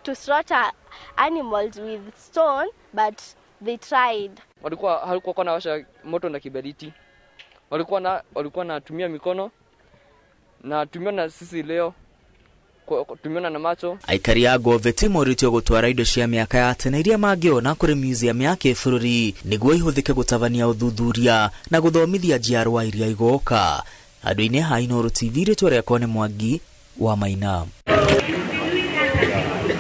to slaughter animals with stone, but they tried. Walikuwa hakuwa na washa moto na kiberiti, walikuwa natumia mikono na tumeona sisi leo tumeona na macho. Aikari a Ngobeti morĩtio gũtwara indo cia mĩaka ya tene iria mangĩona kũrĩ museum ya kĩbũrũri nĩguo ihũthĩke gũtabania ũthuthuria na gũthomithia njiarwa iria igoka. Andũ-inĩ ha Inooro TV, rĩtwa rĩakwa nĩ Mwangi wa Maina.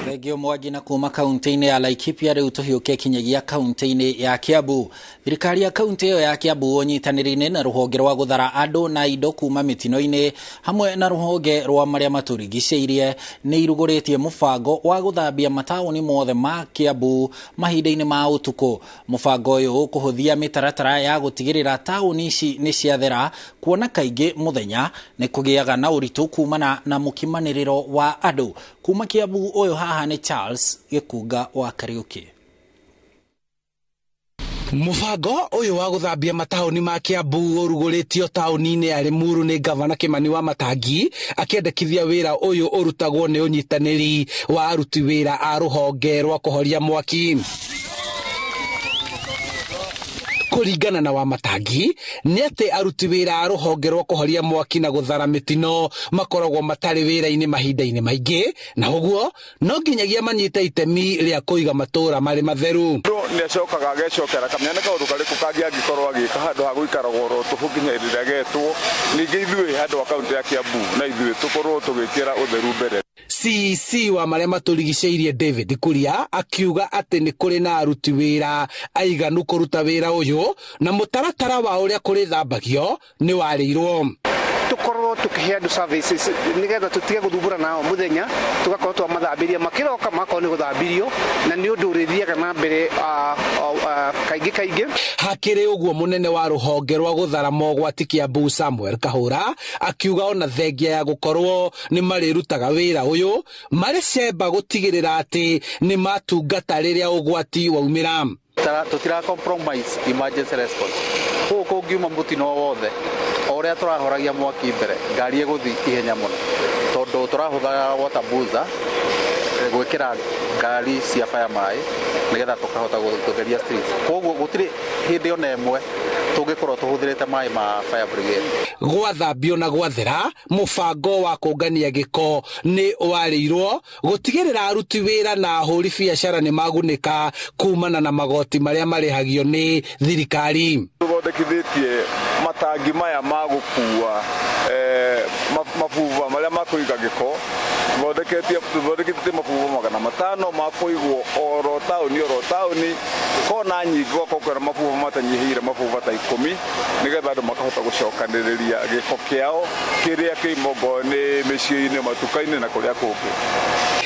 Thengio Mwangi. Na kuma kaunti-inĩ ya Laikipia rĩu tũhiũke kinyagia kaunti-inĩ ya Kiambu. Thirikari ya kaunti ĩyo ya Kiambu ũnyitanĩri-inĩ na rũhonge rwa gũthara andũ na indo kuma mĩtino-inĩ hamwe na rũhonge rwa marĩa matũrigicĩirie nĩ irugũrĩtie mũbango wa gũthambia mataũni mothe ma Kiambu mahinda-inĩ ma ũtukũ. Mũbango ũyũ ũkũhũthia mĩtaratara ya gũtigĩrĩra taũni ici nĩ ciathera, kuona kaingĩ mũthenya nĩ kũgĩaga na ũritũ kumana na mũkimanĩrĩro wa andũ. Kuma Kiambu ũyũ haha nĩ Charles Gĩkunga wa Kariũki. Mũbango ũyũ wa gũthambia mataũni ma Kiambu ũrugũrĩtio taũni-inĩ ya Limuru nĩ Gavana Kimani wa Matangi, akĩendekithia wĩra ũyũ ũrutagwo nĩ ũnyitanĩri wa aruti wĩra a rũhonge rwa kũhoria mwaki. Kũringana na Wamatangi nĩ atĩ aruti wĩra a rũhonge rwa kũhoria mwaki na gũthara mĩtino makoragwo matarĩ wĩra-inĩ mahinda-inĩ maingĩ, na ũguo no nginyagia manyite itemi rĩa kũiga matũũra marĩ matheru. Mũndũ nĩ acokaga agecokera kamenya nĩ kaũndũ karĩkũ kangĩ angĩkorwo agĩka handũ ha gũikaragwo oro tũhũ nginya rĩrĩa getwo. Ningĩ ithuĩ handũ ha kaũntĩ ya Kiambu na ithuĩ tũkorwo tũgĩkĩra ũtheru mbere. CEC wa marĩa matũrigicĩirie David Kuria akiuga atĩ nĩ kũrĩ na aruti wĩra aiganu kũruta wĩra ũyũ, na mũtaratara wa ũrĩa kũrĩthambagio nĩ warĩirwo. Tũkorwo Tũkorwo tũkĩhe andũ services nĩgetha tũtige gũthumbũra nao mũthenya, tũgakorwo twamathambĩria makĩroka makorwo nĩ gũthambirio, na nĩ ũndũ ũrĩthiaga na mbere kaingĩ kaingĩ. Hakĩrĩ ũguo, mũnene wa rũhonge rwa gũthara mogwati Kiambu Samuel Kahũra akiuga ona thengia ya gũkorwo nĩ marĩrutaga wĩra ũyũ, marĩ cemba gũtigĩrĩra atĩ nĩ matungata rĩrĩa ũgwati waumĩra. Tũtira compromise emergency response. Kũu kũngiuma mũtino wothe, o ũrĩa tũrahoragia mwaki mbere, ngari ĩgũthiĩ ihenya mũno, tondũ tũrahũthĩra water boozer gwĩkĩra ngari cia fire maĩ nĩgetha tũkahota gũtheria streets. Koguo gũtirĩ hĩndĩ ona ĩmwe tũngĩkorwo tũhũthĩrĩte maĩ ma fire brigade. Gwathambio na gwathera, mũbango wa kũngania gĩko nĩ warĩirwo gũtigĩrĩra aruti wĩra na ahũri biacara nĩ magunĩka kumana na magoti marĩa marĩhagio nĩ thirikari. Tũthondekithĩtie matangi maya ma gũkua mabuba marĩa ma kũiga gĩko, tũthondekithĩtie mabuba 500 ma kũigwo oro taũni kona nyingĩ, gwakorwo kwĩna mabuba matanyihĩire mabuba ta 10, nĩgetha andũ makahota gũcokanĩrĩria gĩko kĩao kĩrĩa kĩimongoo nĩ mĩciĩ-inĩ, matuka-inĩ na kũrĩa kũngĩ.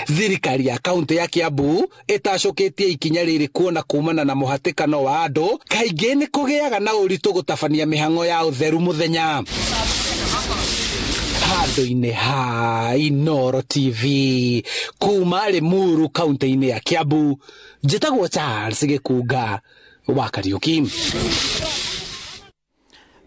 Thirikari ya kaunti ya Kiambu ĩtacũkĩtie ikinya rĩrĩ kuona kumana na mũhatĩkano wa andũ kaingĩ nĩ kũgĩaga na ũritũ gũtabania mĩhang'o ya ũtheru mũthenya. Handũ-inĩ ha Inooro TV kuma Limuru kaunti-inĩ ya Kiambu, njĩtagwo Charles Gĩkunga wa Kariuki.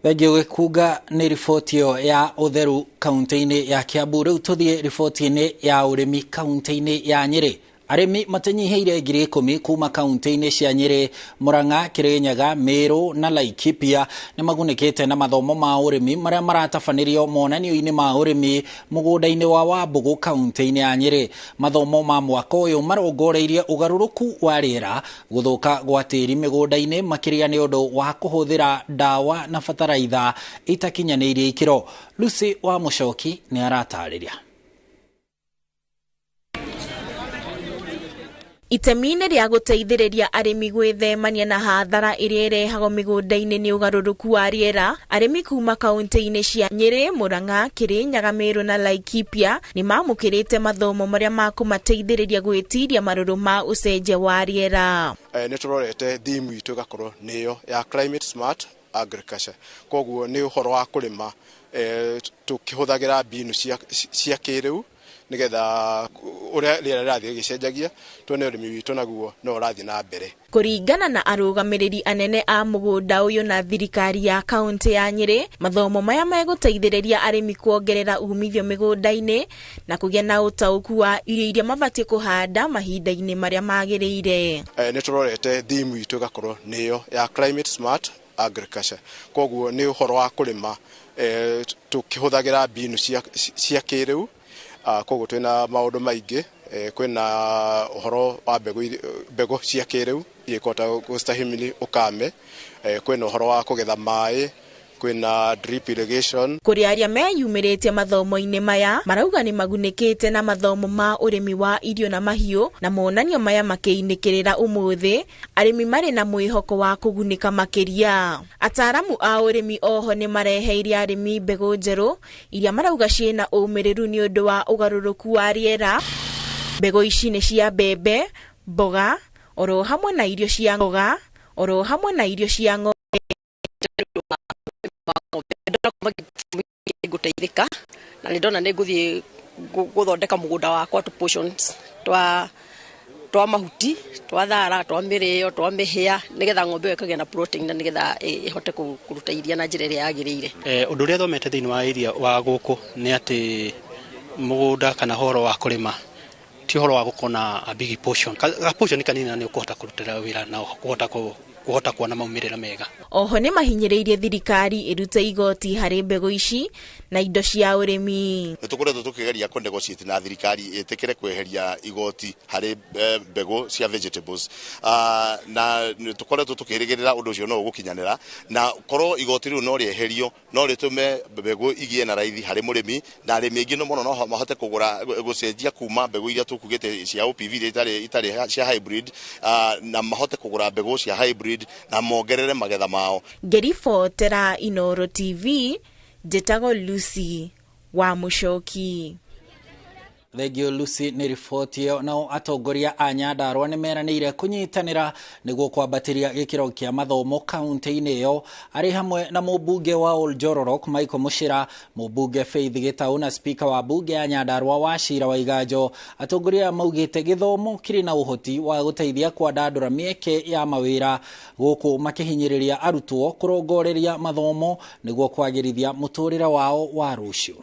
Thengiũ Gĩkunga nĩ riboti ĩyo ya ũtheru kaunti-inĩ ya Kiambu. Rĩu tũthiĩ riboti-inĩ ya ũrĩmi kaunti-inĩ ya Nyĩrĩ. Arĩmi matanyihĩire 10,000 kuma kaunti-inĩ cia Nyĩrĩ, Murang'a, Kirinyaga, Meru na Laikipia nĩ magunĩkĩte na mathomo ma ũrĩmi marĩa maratabanĩrio monanio-inĩ ma ũrĩmi mũgũnda-inĩ wa Wambũgũ kaunti-inĩ ya Nyĩrĩ. Mathomo ma mwaka ũyũ marongoreirie ũgarũrũku wa rĩera, gũthũka gwa tĩri mĩgũnda-inĩ, makĩria nĩ ũndũ wa kũhũthĩra ndawa na bataraitha itakinyanĩirie ikĩro. Lucy wa Mũcoki nĩ aratarĩria. Itemi-inĩ rĩa gũteithĩrĩria arĩmi gwĩthemania na hathara ĩrĩa ĩrehagwo mĩgũnda-inĩ nĩ ũgarũrũku wa rĩera, arĩmi kuma kaunti-inĩ cia Nyĩrĩ, Murang'a, Kirinyaga, Meru na Laikipia nĩ mamũkĩrĩte mathomo marĩa makũmateithĩrĩria gwĩtiria marũrũ ma ũcenjia wa rĩera. Nĩ tũrorete theme itũ ĩgakorwo nĩyo ya climate smart agriculture, koguo nĩ ũhoro wa kũrĩma tũkĩhũthagĩra mbinu cia kĩrĩu nĩgetha ũrĩa rĩera rĩrathiĩ rĩgĩcenjagia tuone ũrĩmi witũ naguo no ũrathiĩ na mbere. Kũringana na arũgamĩrĩri anene a mũgũnda ũyũ na thirikari ya kaunti ya Nyĩrĩ, mathomo maya megũteithĩrĩria arĩmi kuongerera umithio mĩgũnda-inĩ na kũgĩa na ũtaũku wa irio iria mabatiĩ kũhanda mahinda-inĩ marĩa magĩrĩire. Nĩ tũrorete theme itũ ĩgakorwo nĩyo ya climate smart agriculture, koguo nĩ ũhoro wa kũrĩma tũkĩhũthagĩra mbinu cia kĩrĩu. Koguo twĩna maũndũ maingĩ, kwĩna ũhoro wa mbegũ cia kĩrĩu iria ikũhota gũstahimili ũkame, kwĩna ũhoro wa kũgetha maĩ, kwĩna drip irrigation. Kũrĩ arĩa meyumĩrĩtie mathomo-inĩ maya marauga nĩ magunĩkĩte na mathomo ma ũrĩmi wa irio na mahiũ, na monanio maya makĩinĩkĩrĩra ũmũthĩ arĩmi marĩ na mwĩhoko wa kũgunĩka makĩria. Ataaramu a ũrĩmi oho nĩ mareheire arĩmi mbegũ njerũ iria marauga ciĩna ũmĩrĩru nĩ ũndũ wa ũgarũrũku wa rĩera. Mbegũ ici nĩ cia mbembe, mboga, oro hamwe na irio cia ngoga, oro hamwe na irio cia ng'ombe. Ngũteithĩka na nĩ ndona nĩ ngũthiĩ gũthondeka mũgũnda wakwa tũ portions twa mahuti, twa thara, twa mĩrĩo, twa mĩhĩa, nĩgetha ng'ombe ĩyo ĩkagĩa na protein na nĩgetha ĩhote kũruta iria na njĩra ĩrĩa yagĩrĩire. Ũndũ ũrĩa thomete thĩinĩ wa area wa gũkũ nĩ atĩ mũgũnda kana ũhoro wa kũrĩma ti ũhoro wa gũkorwo na a big portion. Ka portion kanini na nĩ ũkũhota kũrutĩra wĩra na kũhota kuona maumĩrĩra mega. Oho nĩ mahinyĩrĩirie thirikari ĩrute igoti harĩ mbegũ ici na indo cia ũrĩmi. Nĩ tũkoretwo tũkĩgeria kũ negotiate na thirikari ĩtĩkĩre kweheria igoti harĩ mbegũ cia vegetables, na nĩ tũkoretwo tũkĩrĩgĩrĩra ũndũ ũcio no ũgũkinyanĩra, na korwo igoti rĩu no rĩeherio no rĩtũme mbegũ igĩe na raithi harĩ mũrĩmi, na arĩmi aingĩ mũno no mahote kũgũra gũcenjia kuma mbegũ iria tũkugĩte cia OPV iria itarĩ cia hybrid, na mahote kũgũra mbegũ cia hybrid na mongerere magetha mao. Ngĩribotera Inooro TV, njĩtagwo Lucy wa Muchoki. Thengio Lucy nĩ riboti ĩyo. Nao atongoria a Nyandarua nĩ meranĩire kũnyitanĩra nĩguo kwambatĩria gĩkĩro kĩa mathomo kaunti-inĩ ĩyo, arĩ hamwe na mũmbunge wa Oljororok Michael Muchira, mũmbunge Faith Gitau na spika wa mbunge ya Nyandarua Wachira Waiganjo. Atongoria aya maugĩte gĩthomo kĩrĩ na ũhoti wa gũteithia kwandandũra mĩeke ya mawĩra, gũkũ makĩhinyĩrĩria arutwo kũrongoreria mathomo nĩguo kwagĩrithia mũtũrĩre wao wa rũciũ.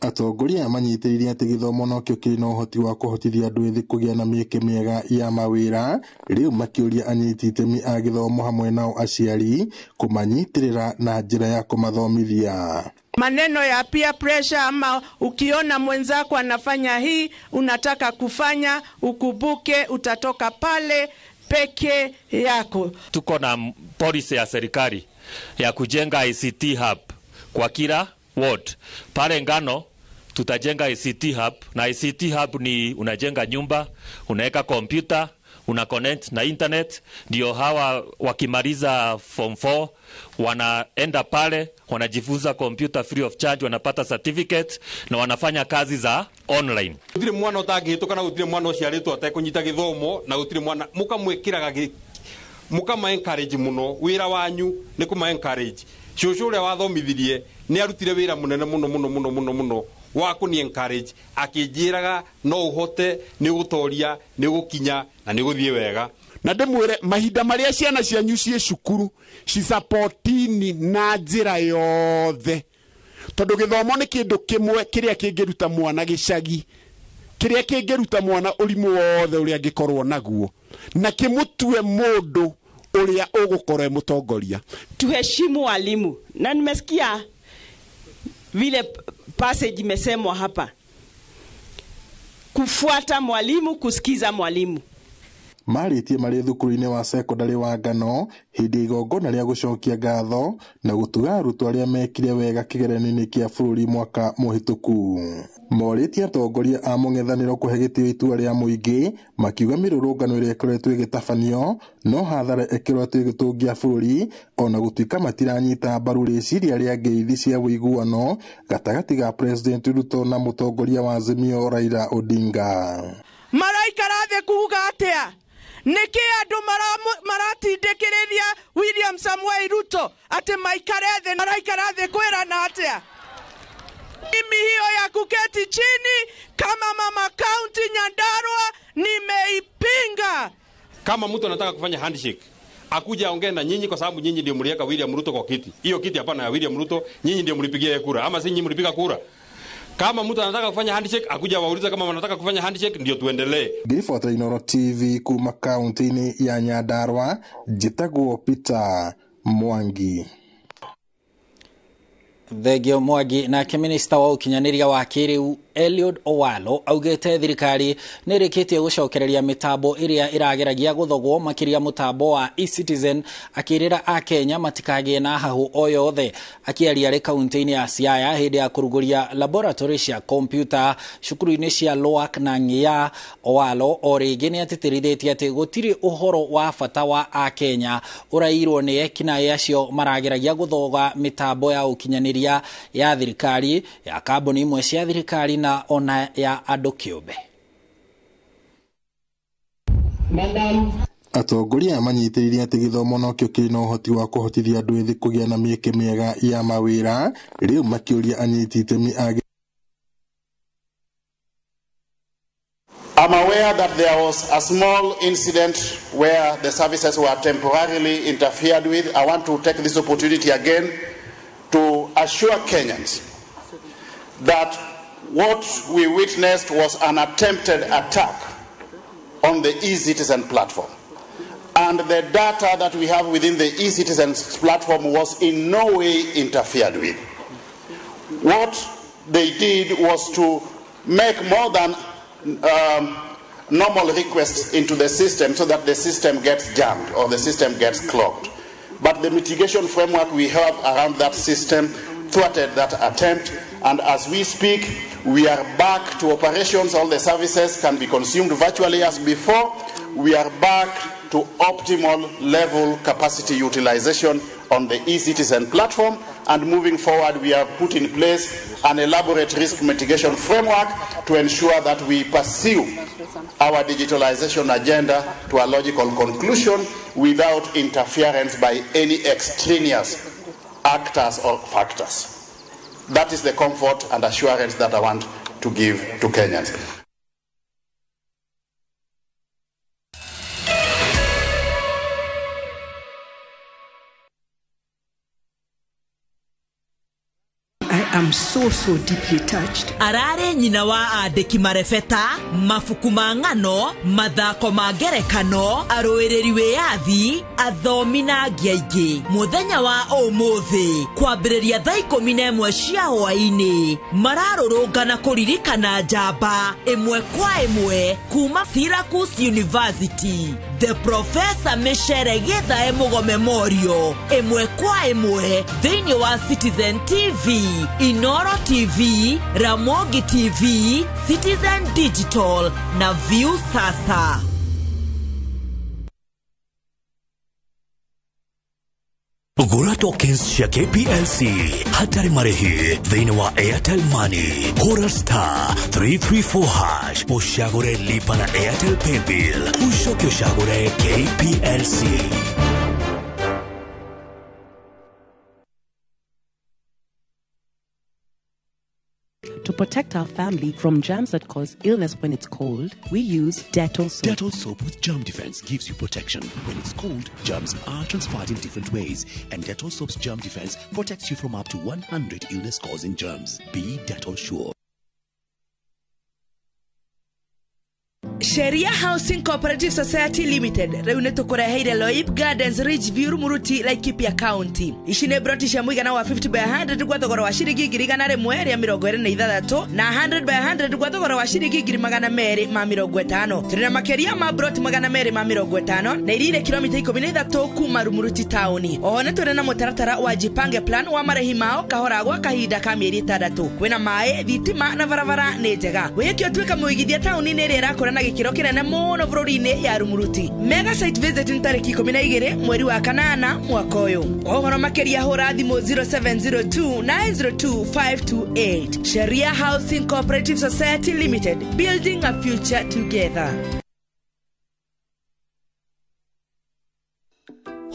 Atongoria aya manyitĩrĩire atĩ gĩthomo nokĩo kĩrĩ na ũhoti wa kũhotithia andũ ethĩ kũgĩa na mĩeke mĩega ya mawĩra, rĩu makĩũria anyiti itemi a gĩthomo hamwe nao aciari kũmanyitĩrĩra na njĩra ya kũmathomithia. Maneno ya peer pressure, ama ukiona mwenzako anafanya hii unataka kufanya, ukumbuke utatoka pale peke yako. Tuko na policy ya serikali ya kujenga ICT hub kwa kila ward. Pale Ngano tutajenga ICT hub, na ICT hub ni unajenga nyumba, unaweka kompyuta, una connect na internet, ndio hawa wakimaliza form 4 wanaenda pale wanajifunza kompyuta free of charge, wanapata certificate na wanafanya kazi za online. Gutire mwana utangihituka na gutire mwana uciaritwo atekũnyita gĩthomo, na gutire mwana mukamwĩkĩraga mukama encourage muno. Wĩra wanyu nĩ kũma encourage. Cũcũ ũrĩa wathomithirie nĩ arutire wĩra mũnene mũno mũno mũno mũno mũno wa kũni encourage, akĩnjĩraga no ũhote, nĩ ũgũtoria, nĩ ũgũkinya na nĩ ũgũthiĩ wega. Na ndĩmwĩre mahinda marĩa ciana cianyu ciĩ cukuru cisapotini na njĩra yothe, tondũ gĩthomo nĩ kĩndũ kĩmwe kĩrĩa kĩngĩruta mwana gĩcagi, kĩrĩa kĩngĩruta mwana ũrimũ wothe ũrĩa angĩkorwo naguo, na kĩmũtue mũndũ ũrĩa ũgũkorwo e mũtongoria. Tuheshimu walimu, na nimesikia vile passage imesemwa hapa, kufuata mwalimu, kusikiza mwalimu. Marĩtie marĩ thukuru-inĩ wa sekondarĩ wa Ngano hĩndĩ ya igongona rĩa gũcokia ngatho na gũtuga arutwo arĩa mekire wega kĩgeranio-inĩ kĩa bũrũri mwaka mũhĩtũku. Morĩtie atongoria a mũng'ethanĩro kũhe gĩtĩo itua rĩa mũingĩ, makiuga mĩrũrũngano ĩrĩa ĩkoretwo ĩgĩtabanio no hathara ĩkoretwo ĩgĩtũngia bũrũri, ona gũtuĩka matiranyita mbaru rĩciria rĩa ngeithi cia ũiguano gatagatĩ ga President Ruto na mũtongoria wa Azimio Raila Odinga. Maraikara thĩ kuga atĩa? Nĩkĩ andũ maratindĩkĩrĩria William Samoei Ruto atĩ maikare thĩ? Maraikara thĩ kwĩrana atĩa? Mimi hiyo ya kuketi chini kama mama county Nyandarua nimeipinga. Kama mtu anataka kufanya handshake, akuja aongee na nyinyi, kwa sababu nyinyi ndio mliweka William Ruto kwa kiti. Hiyo kiti hapana ya William Ruto, nyinyi ndio mlipigia kura, ama si nyinyi mlipiga kura? Kama mtu anataka kufanya handshake, akuja waulize kama wanataka kufanya handshake, ndio tuendelee. Ngiribota Inooro TV kuma kaunti-inĩ ya Nyandarua, njĩtagwo Peter Mwangi. Thengio Mwangi. Nake minista wa ũkinyanĩria wa kĩrĩu Eliud Owalo augĩte thirikari nĩ ĩrĩkĩtie gũcokereria mĩtambo ĩrĩa ĩrageragia gũthogwo, makĩria mũtambo wa eCitizen, akĩrĩra akenya matikagĩe na hahũ o yothe. Akĩaria arĩ kaunti-inĩ ya Siaya hĩndĩ ya kũrugũria laboratory cia kompyuta cukuru-inĩ cia Loak na Ng'ia, Owalo o rĩngĩ nĩ atĩtĩrithĩtie atĩ gũtirĩ ũhoro wa bata wa akenya ũrairwo nĩ ekinaĩ acio marageragia gũthoga mĩtambo ya ũkinyanĩria ya thirikari, ya kambuni imwe cia thirikari na ona ya andũ kĩũmbe. Atongoria aya manyitĩrĩire atĩ gĩthomo nokĩo kĩrĩ na ũhoti wa kũhotithia andũ ethĩ kũgĩa na mĩeke mĩega ya mawĩra, rĩu makĩũria anyiti itemi a I'm aware that there was a small incident where the services were temporarily interfered with. I want to take this opportunity again to assure Kenyans that what we witnessed was an attempted attack on the eCitizen platform. And the data that we have within the eCitizen platform was in no way interfered with. What they did was to make more than normal requests into the system so that the system gets jammed or the system gets clogged. But the mitigation framework we have around that system thwarted that attempt, and as we speak, we are back to operations. All the services can be consumed virtually as before. We are back to optimal level capacity utilization on the eCitizen platform. And moving forward, we have put in place an elaborate risk mitigation framework to ensure that we pursue our digitalization agenda to a logical conclusion without interference by any extraneous actors or factors. That is the comfort and assurance that I want to give to Kenyans. I am so, so deeply touched. Ararĩ nyina wa andĩki marebeta, mabuku ma ng'ano, mathako ma ngerekano, arũĩrĩri wĩyathi, athomi na angĩ aingĩ. Mũthenya wa ũmũthĩ kwambĩrĩria thaa 11 cia hwaĩ-inĩ mararũrũngana kũririkana njamba ĩmwe kwa ĩmwe kuma Syracuse University. The Professor Michere Githae Mugo Memorial ĩmwe kwa ĩmwe thĩinĩ wa Citizen TV, Inoro TV, Ramogi TV, Citizen Digital na View Sasa. Gũra tokens cia KPLC hatarĩ marĩhi thĩinĩ wa Airtel Money. Hũra star 334 hash ũcagũre lipa na Airtel Paybill ũcoke ũcagũre KPLC. To protect our family from germs that cause illness when it's cold, we use Dettol soap. Dettol soap with germ defense gives you protection. When it's cold, germs are transferred in different ways, and Dettol soap's germ defense protects you from up to 100 illness-causing germs. Be Dettol sure. Sheria Housing Cooperative Society Limited rĩu nĩ tũkũreheire Loip Gardens Ridgeview Rumuruti Laikipia County. Ici nĩ broti cia mũigana wa 50 by 100 gwa thogora wa ciringi 126 na 100 by 100 gwa thogora wa ciringi 250. Tũrĩ na makĩria ma broti 250 na iria irĩ kilomita 13 kuma Rumuruti taũni. Oho nĩ tũrĩ na mũtaratara wa Jipange Plan wa marĩhi mao kahora gwa kahinda ka mĩeri 6. Kwĩna maĩ, thitima na barabara nĩ njega. Wĩke ũtuĩka mũigithia taũni-inĩ ĩrĩa ĩrakũra na gĩkĩro kĩnene mũno bũrũri-inĩ ya Rumuruti. Mega site visit nĩ tarĩki 12 mweri wa 8 mwaka ũyũ. Ũhoro makĩria hũra thimũ 0702 902 528. Sheria Housing Cooperative Society Limited, building a future together.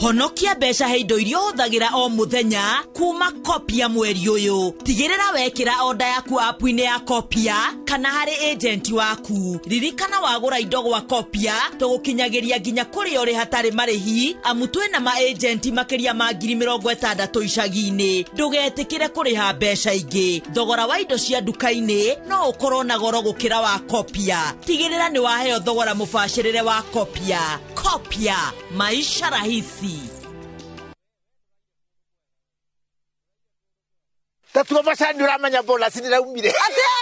Honokia mbeca he indo iria ũhũthagĩra o mũthenya kuma Kopia mweri ũyũ. Tigĩrĩra wekĩra oda yaku app-inĩ ya Kopia kana harĩ agent waku. Ririkana wagũra indo gwa Kopia tũgũkinyagĩria nginya kũrĩa ũrĩ hatarĩ marĩhi, amu twĩna ma agent makĩria ma 60,000 icagi-inĩ. Ndũgetĩkĩre kũrĩha mbeca ingĩ. Thogora wa indo cia nduka-inĩ no ũkorwo na goro gũkĩra wa Kopia. Tigĩrĩra nĩ waheo thogora mũbacĩrĩre wa Kopia. Kopia, maisha rahisi. Tatuo macani uramenya bonus niraumire. Atia?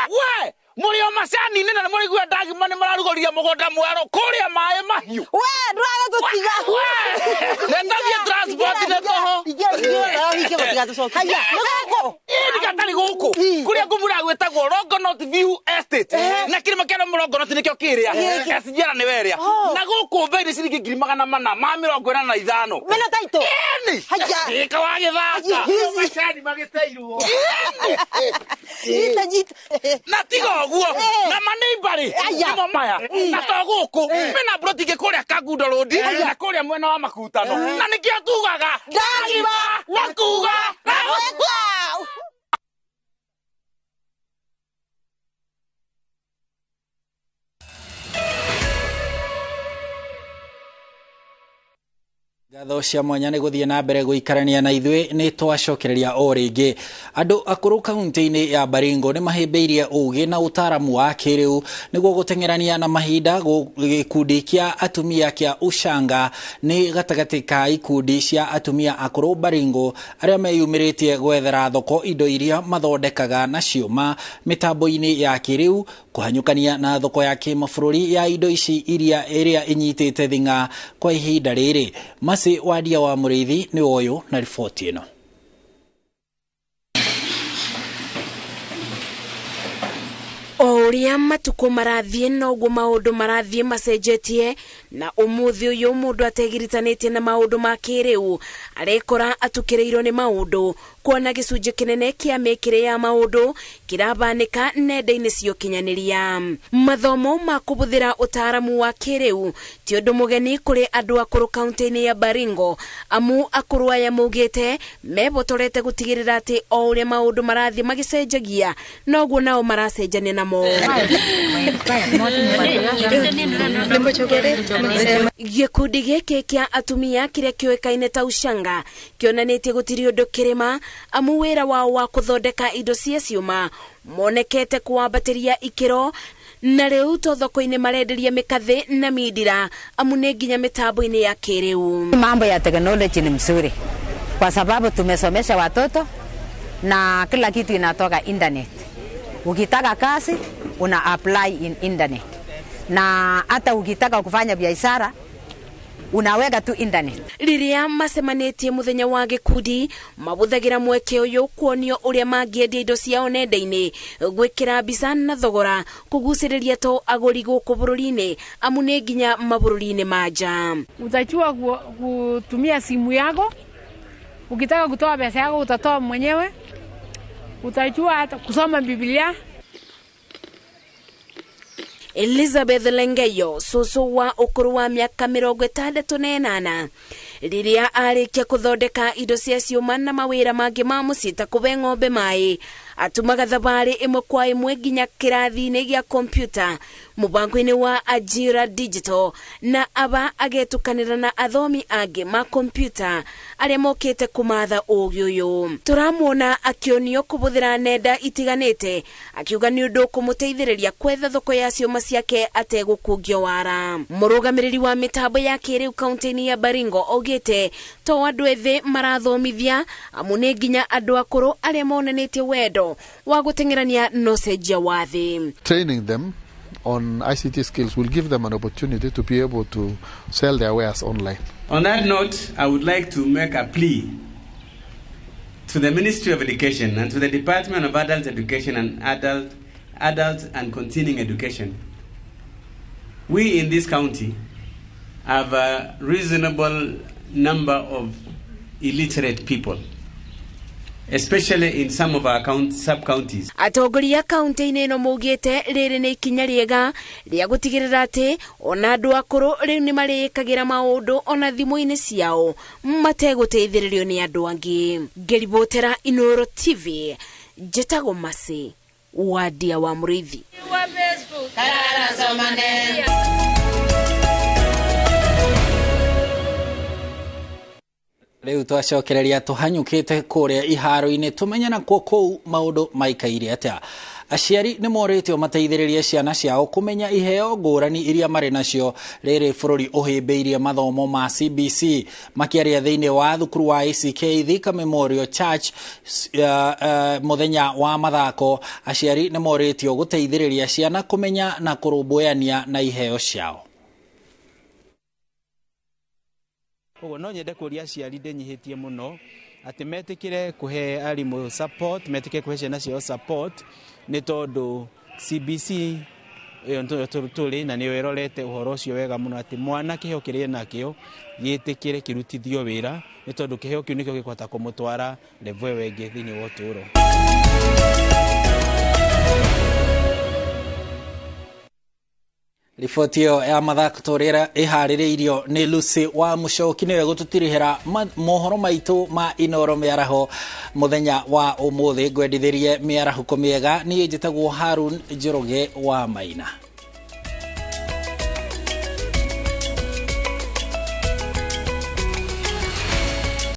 We, muri o macani nĩ na mũrigua ndagima nĩ mararugũria mũgũnda mwerũ kũrĩa maĩ mahiũ. We, ndũraga tũtiga. We, netagie transport nĩ toho. Haya, nĩ gũkũ. Ĩ, nĩ gatarĩ gũkũ. Kũrĩa ngũmura gwĩtagwo Longonot View Estate. Na kĩrĩma kĩa Longonot nĩkĩo kĩrĩa. SGR nĩ werĩa. Na gũkũ bei nĩ ciringi 485. Mena taito. Ĩni. Haya. Ĩka wa gĩthaka. Macani magĩteirwo. Nyita, nyita. Na tiga ũguo na maneimbari nĩmo maya na to gũkũ mena broti ingĩ kũrĩa Kangundo Road na kũrĩa mwena wa Makutano na nĩkĩo tugaga ndagima na kuga na gwĩka. Ngatho cia mwanya nĩ gũthiĩ na mbere gũikarania na ithuĩ nĩ twacokereria o rĩngĩ. Andũ akũrũ kaunti-inĩ ya Baringo nĩ mahĩmbĩirie ũgĩ na ũtaaramu wa kĩrĩu nĩguo gũteng'erania na mahinda. Gĩkundi kĩa atumia kĩa Ushanga nĩ gatagatĩ ka ikundi cia atumia akũrũ Baringo arĩa meyumĩrĩtie gwethera thoko indo iria mathondekaga na ciũma mĩtambo-inĩ ya kĩrĩu kũhanyũkania na thoko ya kĩmabũrũri ya indo ici iria ĩrĩa ĩnyitĩte thing'a kwa ihinda rĩrĩ. Masi Wadia wa Mũrĩithi nĩ ũyũ na riboti ĩno. O Ũrĩa matukũ marathiĩ noguo maũndũ marathiĩ macenjetie, na ũmũthĩ ũyũ mũndũ ategiritanĩtie na maũndũ ma kĩrĩu arekora atukĩrĩirwo nĩ maũndũ, kuona gĩcunjĩ kĩnene kĩa mĩkĩre ya maũndũ kĩrabanĩka nenda-inĩ cia ũkinyanĩria. Mathomo ma kũbũthĩra ũtaaramu wa kĩrĩu ti ũndũ mũgeni kũrĩ andũ akũrũ kaunti-inĩ ya Baringo, amu akũrũ aya maugĩte mebotorete gũtigĩrĩra atĩ o ũrĩa maũndũ marathiĩ magĩcenjagia noguo nao maracenjania namo. Gĩkundi gĩkĩ kĩa atumia kĩrĩa kĩũĩkaine ta Ushanga kĩonanĩtie gũtirĩ ũndũ kĩrĩma, amu wĩra wao wa kũthondeka indo cia ciũma monekete kũwambatĩria ikĩro, na rĩu to thoko-inĩ marenderia mĩkathĩ na mindira, amu nĩ nginya mĩtambo-inĩ ya kĩrĩu. Mambo ya teknoloji ni mzuri kwa sababu tumesomesha watoto na kila kitu inatoka internet. Ukitaka kazi una apply in internet, na hata ukitaka kufanya biashara unaweka tu internet. Rĩrĩa macemanĩtie mũthenya wa gĩkundi mabũthagĩra mweke ũyũ kuonio ũrĩa mangĩendia indo ciao nenda-inĩ, gwĩkĩra mbica na thogora, kũgucĩrĩria to agũri gũkũ bũrũri-inĩ, amu nĩ nginya mabũrũri-inĩ ma nja. Utajua kutumia simu yako, ukitaka kutoa pesa yako utatoa mwenyewe, utajua hata kusoma Biblia. Elizabeth Lengeyo, cũcũ wa ũkũrũ wa mĩaka 68, rĩrĩa arĩkia kũthondeka indo cia ciũma na mawĩra mangĩ ma mũciĩ ta kũbe ng'ombe maĩ, atumaga thabarĩ ĩmwe kwa ĩmwe nginya kĩrathi-inĩ gĩa kompyuta mũbango-inĩ wa Ajira Digital, na aba agetũkanĩra na athomi angĩ ma kompyuta arĩa mokĩte kũmatha ũgĩ ũyũ. Tũramuona akĩonio kũbũthĩra nenda itiganĩte, akiuga nĩ ũndũ kũmũteithĩrĩria kwetha thoko ya ciũma ciake ategũkungio wara. Mũrũgamĩrĩri wa mĩtambo ya kĩrĩu kaunti-inĩ ya Baringo augĩte to andũ ethĩ marathomithia, amu nĩ nginya andũ akũrũ arĩa monanĩtie wendo wa gũteng'erania na ũcenjia wa thĩ. Training them on ICT skills will give them an opportunity to be able to sell their wares online. On that note, I would like to make a plea to the Ministry of Education and to the Department of Adult Education and Adult and Continuing Education. We in this county have a reasonable number of illiterate people, especially in some of our sub-counties. Atongoria kaunti-inĩ ĩno maugĩte rĩrĩ nĩ ikinya rĩega rĩa gũtigĩrĩra atĩ ona andũ akũrũ rĩu nĩ marĩĩkagĩra maũndũ ona thimũ-inĩ ciao mategũteithĩrĩrio nĩ andũ angĩ. Ngĩribotera Inooro TV, njĩtagwo Mercy Wadia wa Mũrĩithi. Rĩu twacokereria tũhanyũkĩte kũrĩa iharo-inĩ tũmenye nakuo kũu maũndũ maikaire atĩa. Aciari nĩ morĩtio mateithĩrĩrie ciana ciao kũmenya iheo ngũrani iria marĩ nacio rĩrĩ bũrũri ũhĩmbĩirie mathomo ma CBC. Makĩaria thĩinĩ wa thukuru wa ACK Thika Memorial Church mũthenya wa mathako, aciari nĩ morĩtio gũteithĩrĩria ciana kũmenya na kũrũmbũyania na iheo ciao. Koguo no nyende kũria aciari ndĩnyihĩtie mũno atĩ metĩkĩre kũhe arimũ support, metĩkĩre kũhe ciana ciao support, nĩ tondũ CBC ĩyo tũrĩ na nĩyo ĩrorete ũhoro ũcio wega mũno atĩ mwana kĩheo kĩrĩa enakĩo gĩtĩkĩre kĩrutithio wĩra, nĩ tondũ kĩheo kĩu nĩkĩo gĩkũhota kũmũtwara level ĩyo ĩngĩ thĩinĩ wa ũtũũro. Riboti ĩyo ya mathako tũrĩa ĩharĩrĩirio nĩ Lucy wa Mũcoki nĩwe gũtũtirihĩra mohoro maitũ ma Inooro mĩaraho mũthenya wa ũmũthĩ. Ngwendithĩrie mĩarahũko mĩega. Niĩ njĩtagwo Harun Njoroge wa Maina.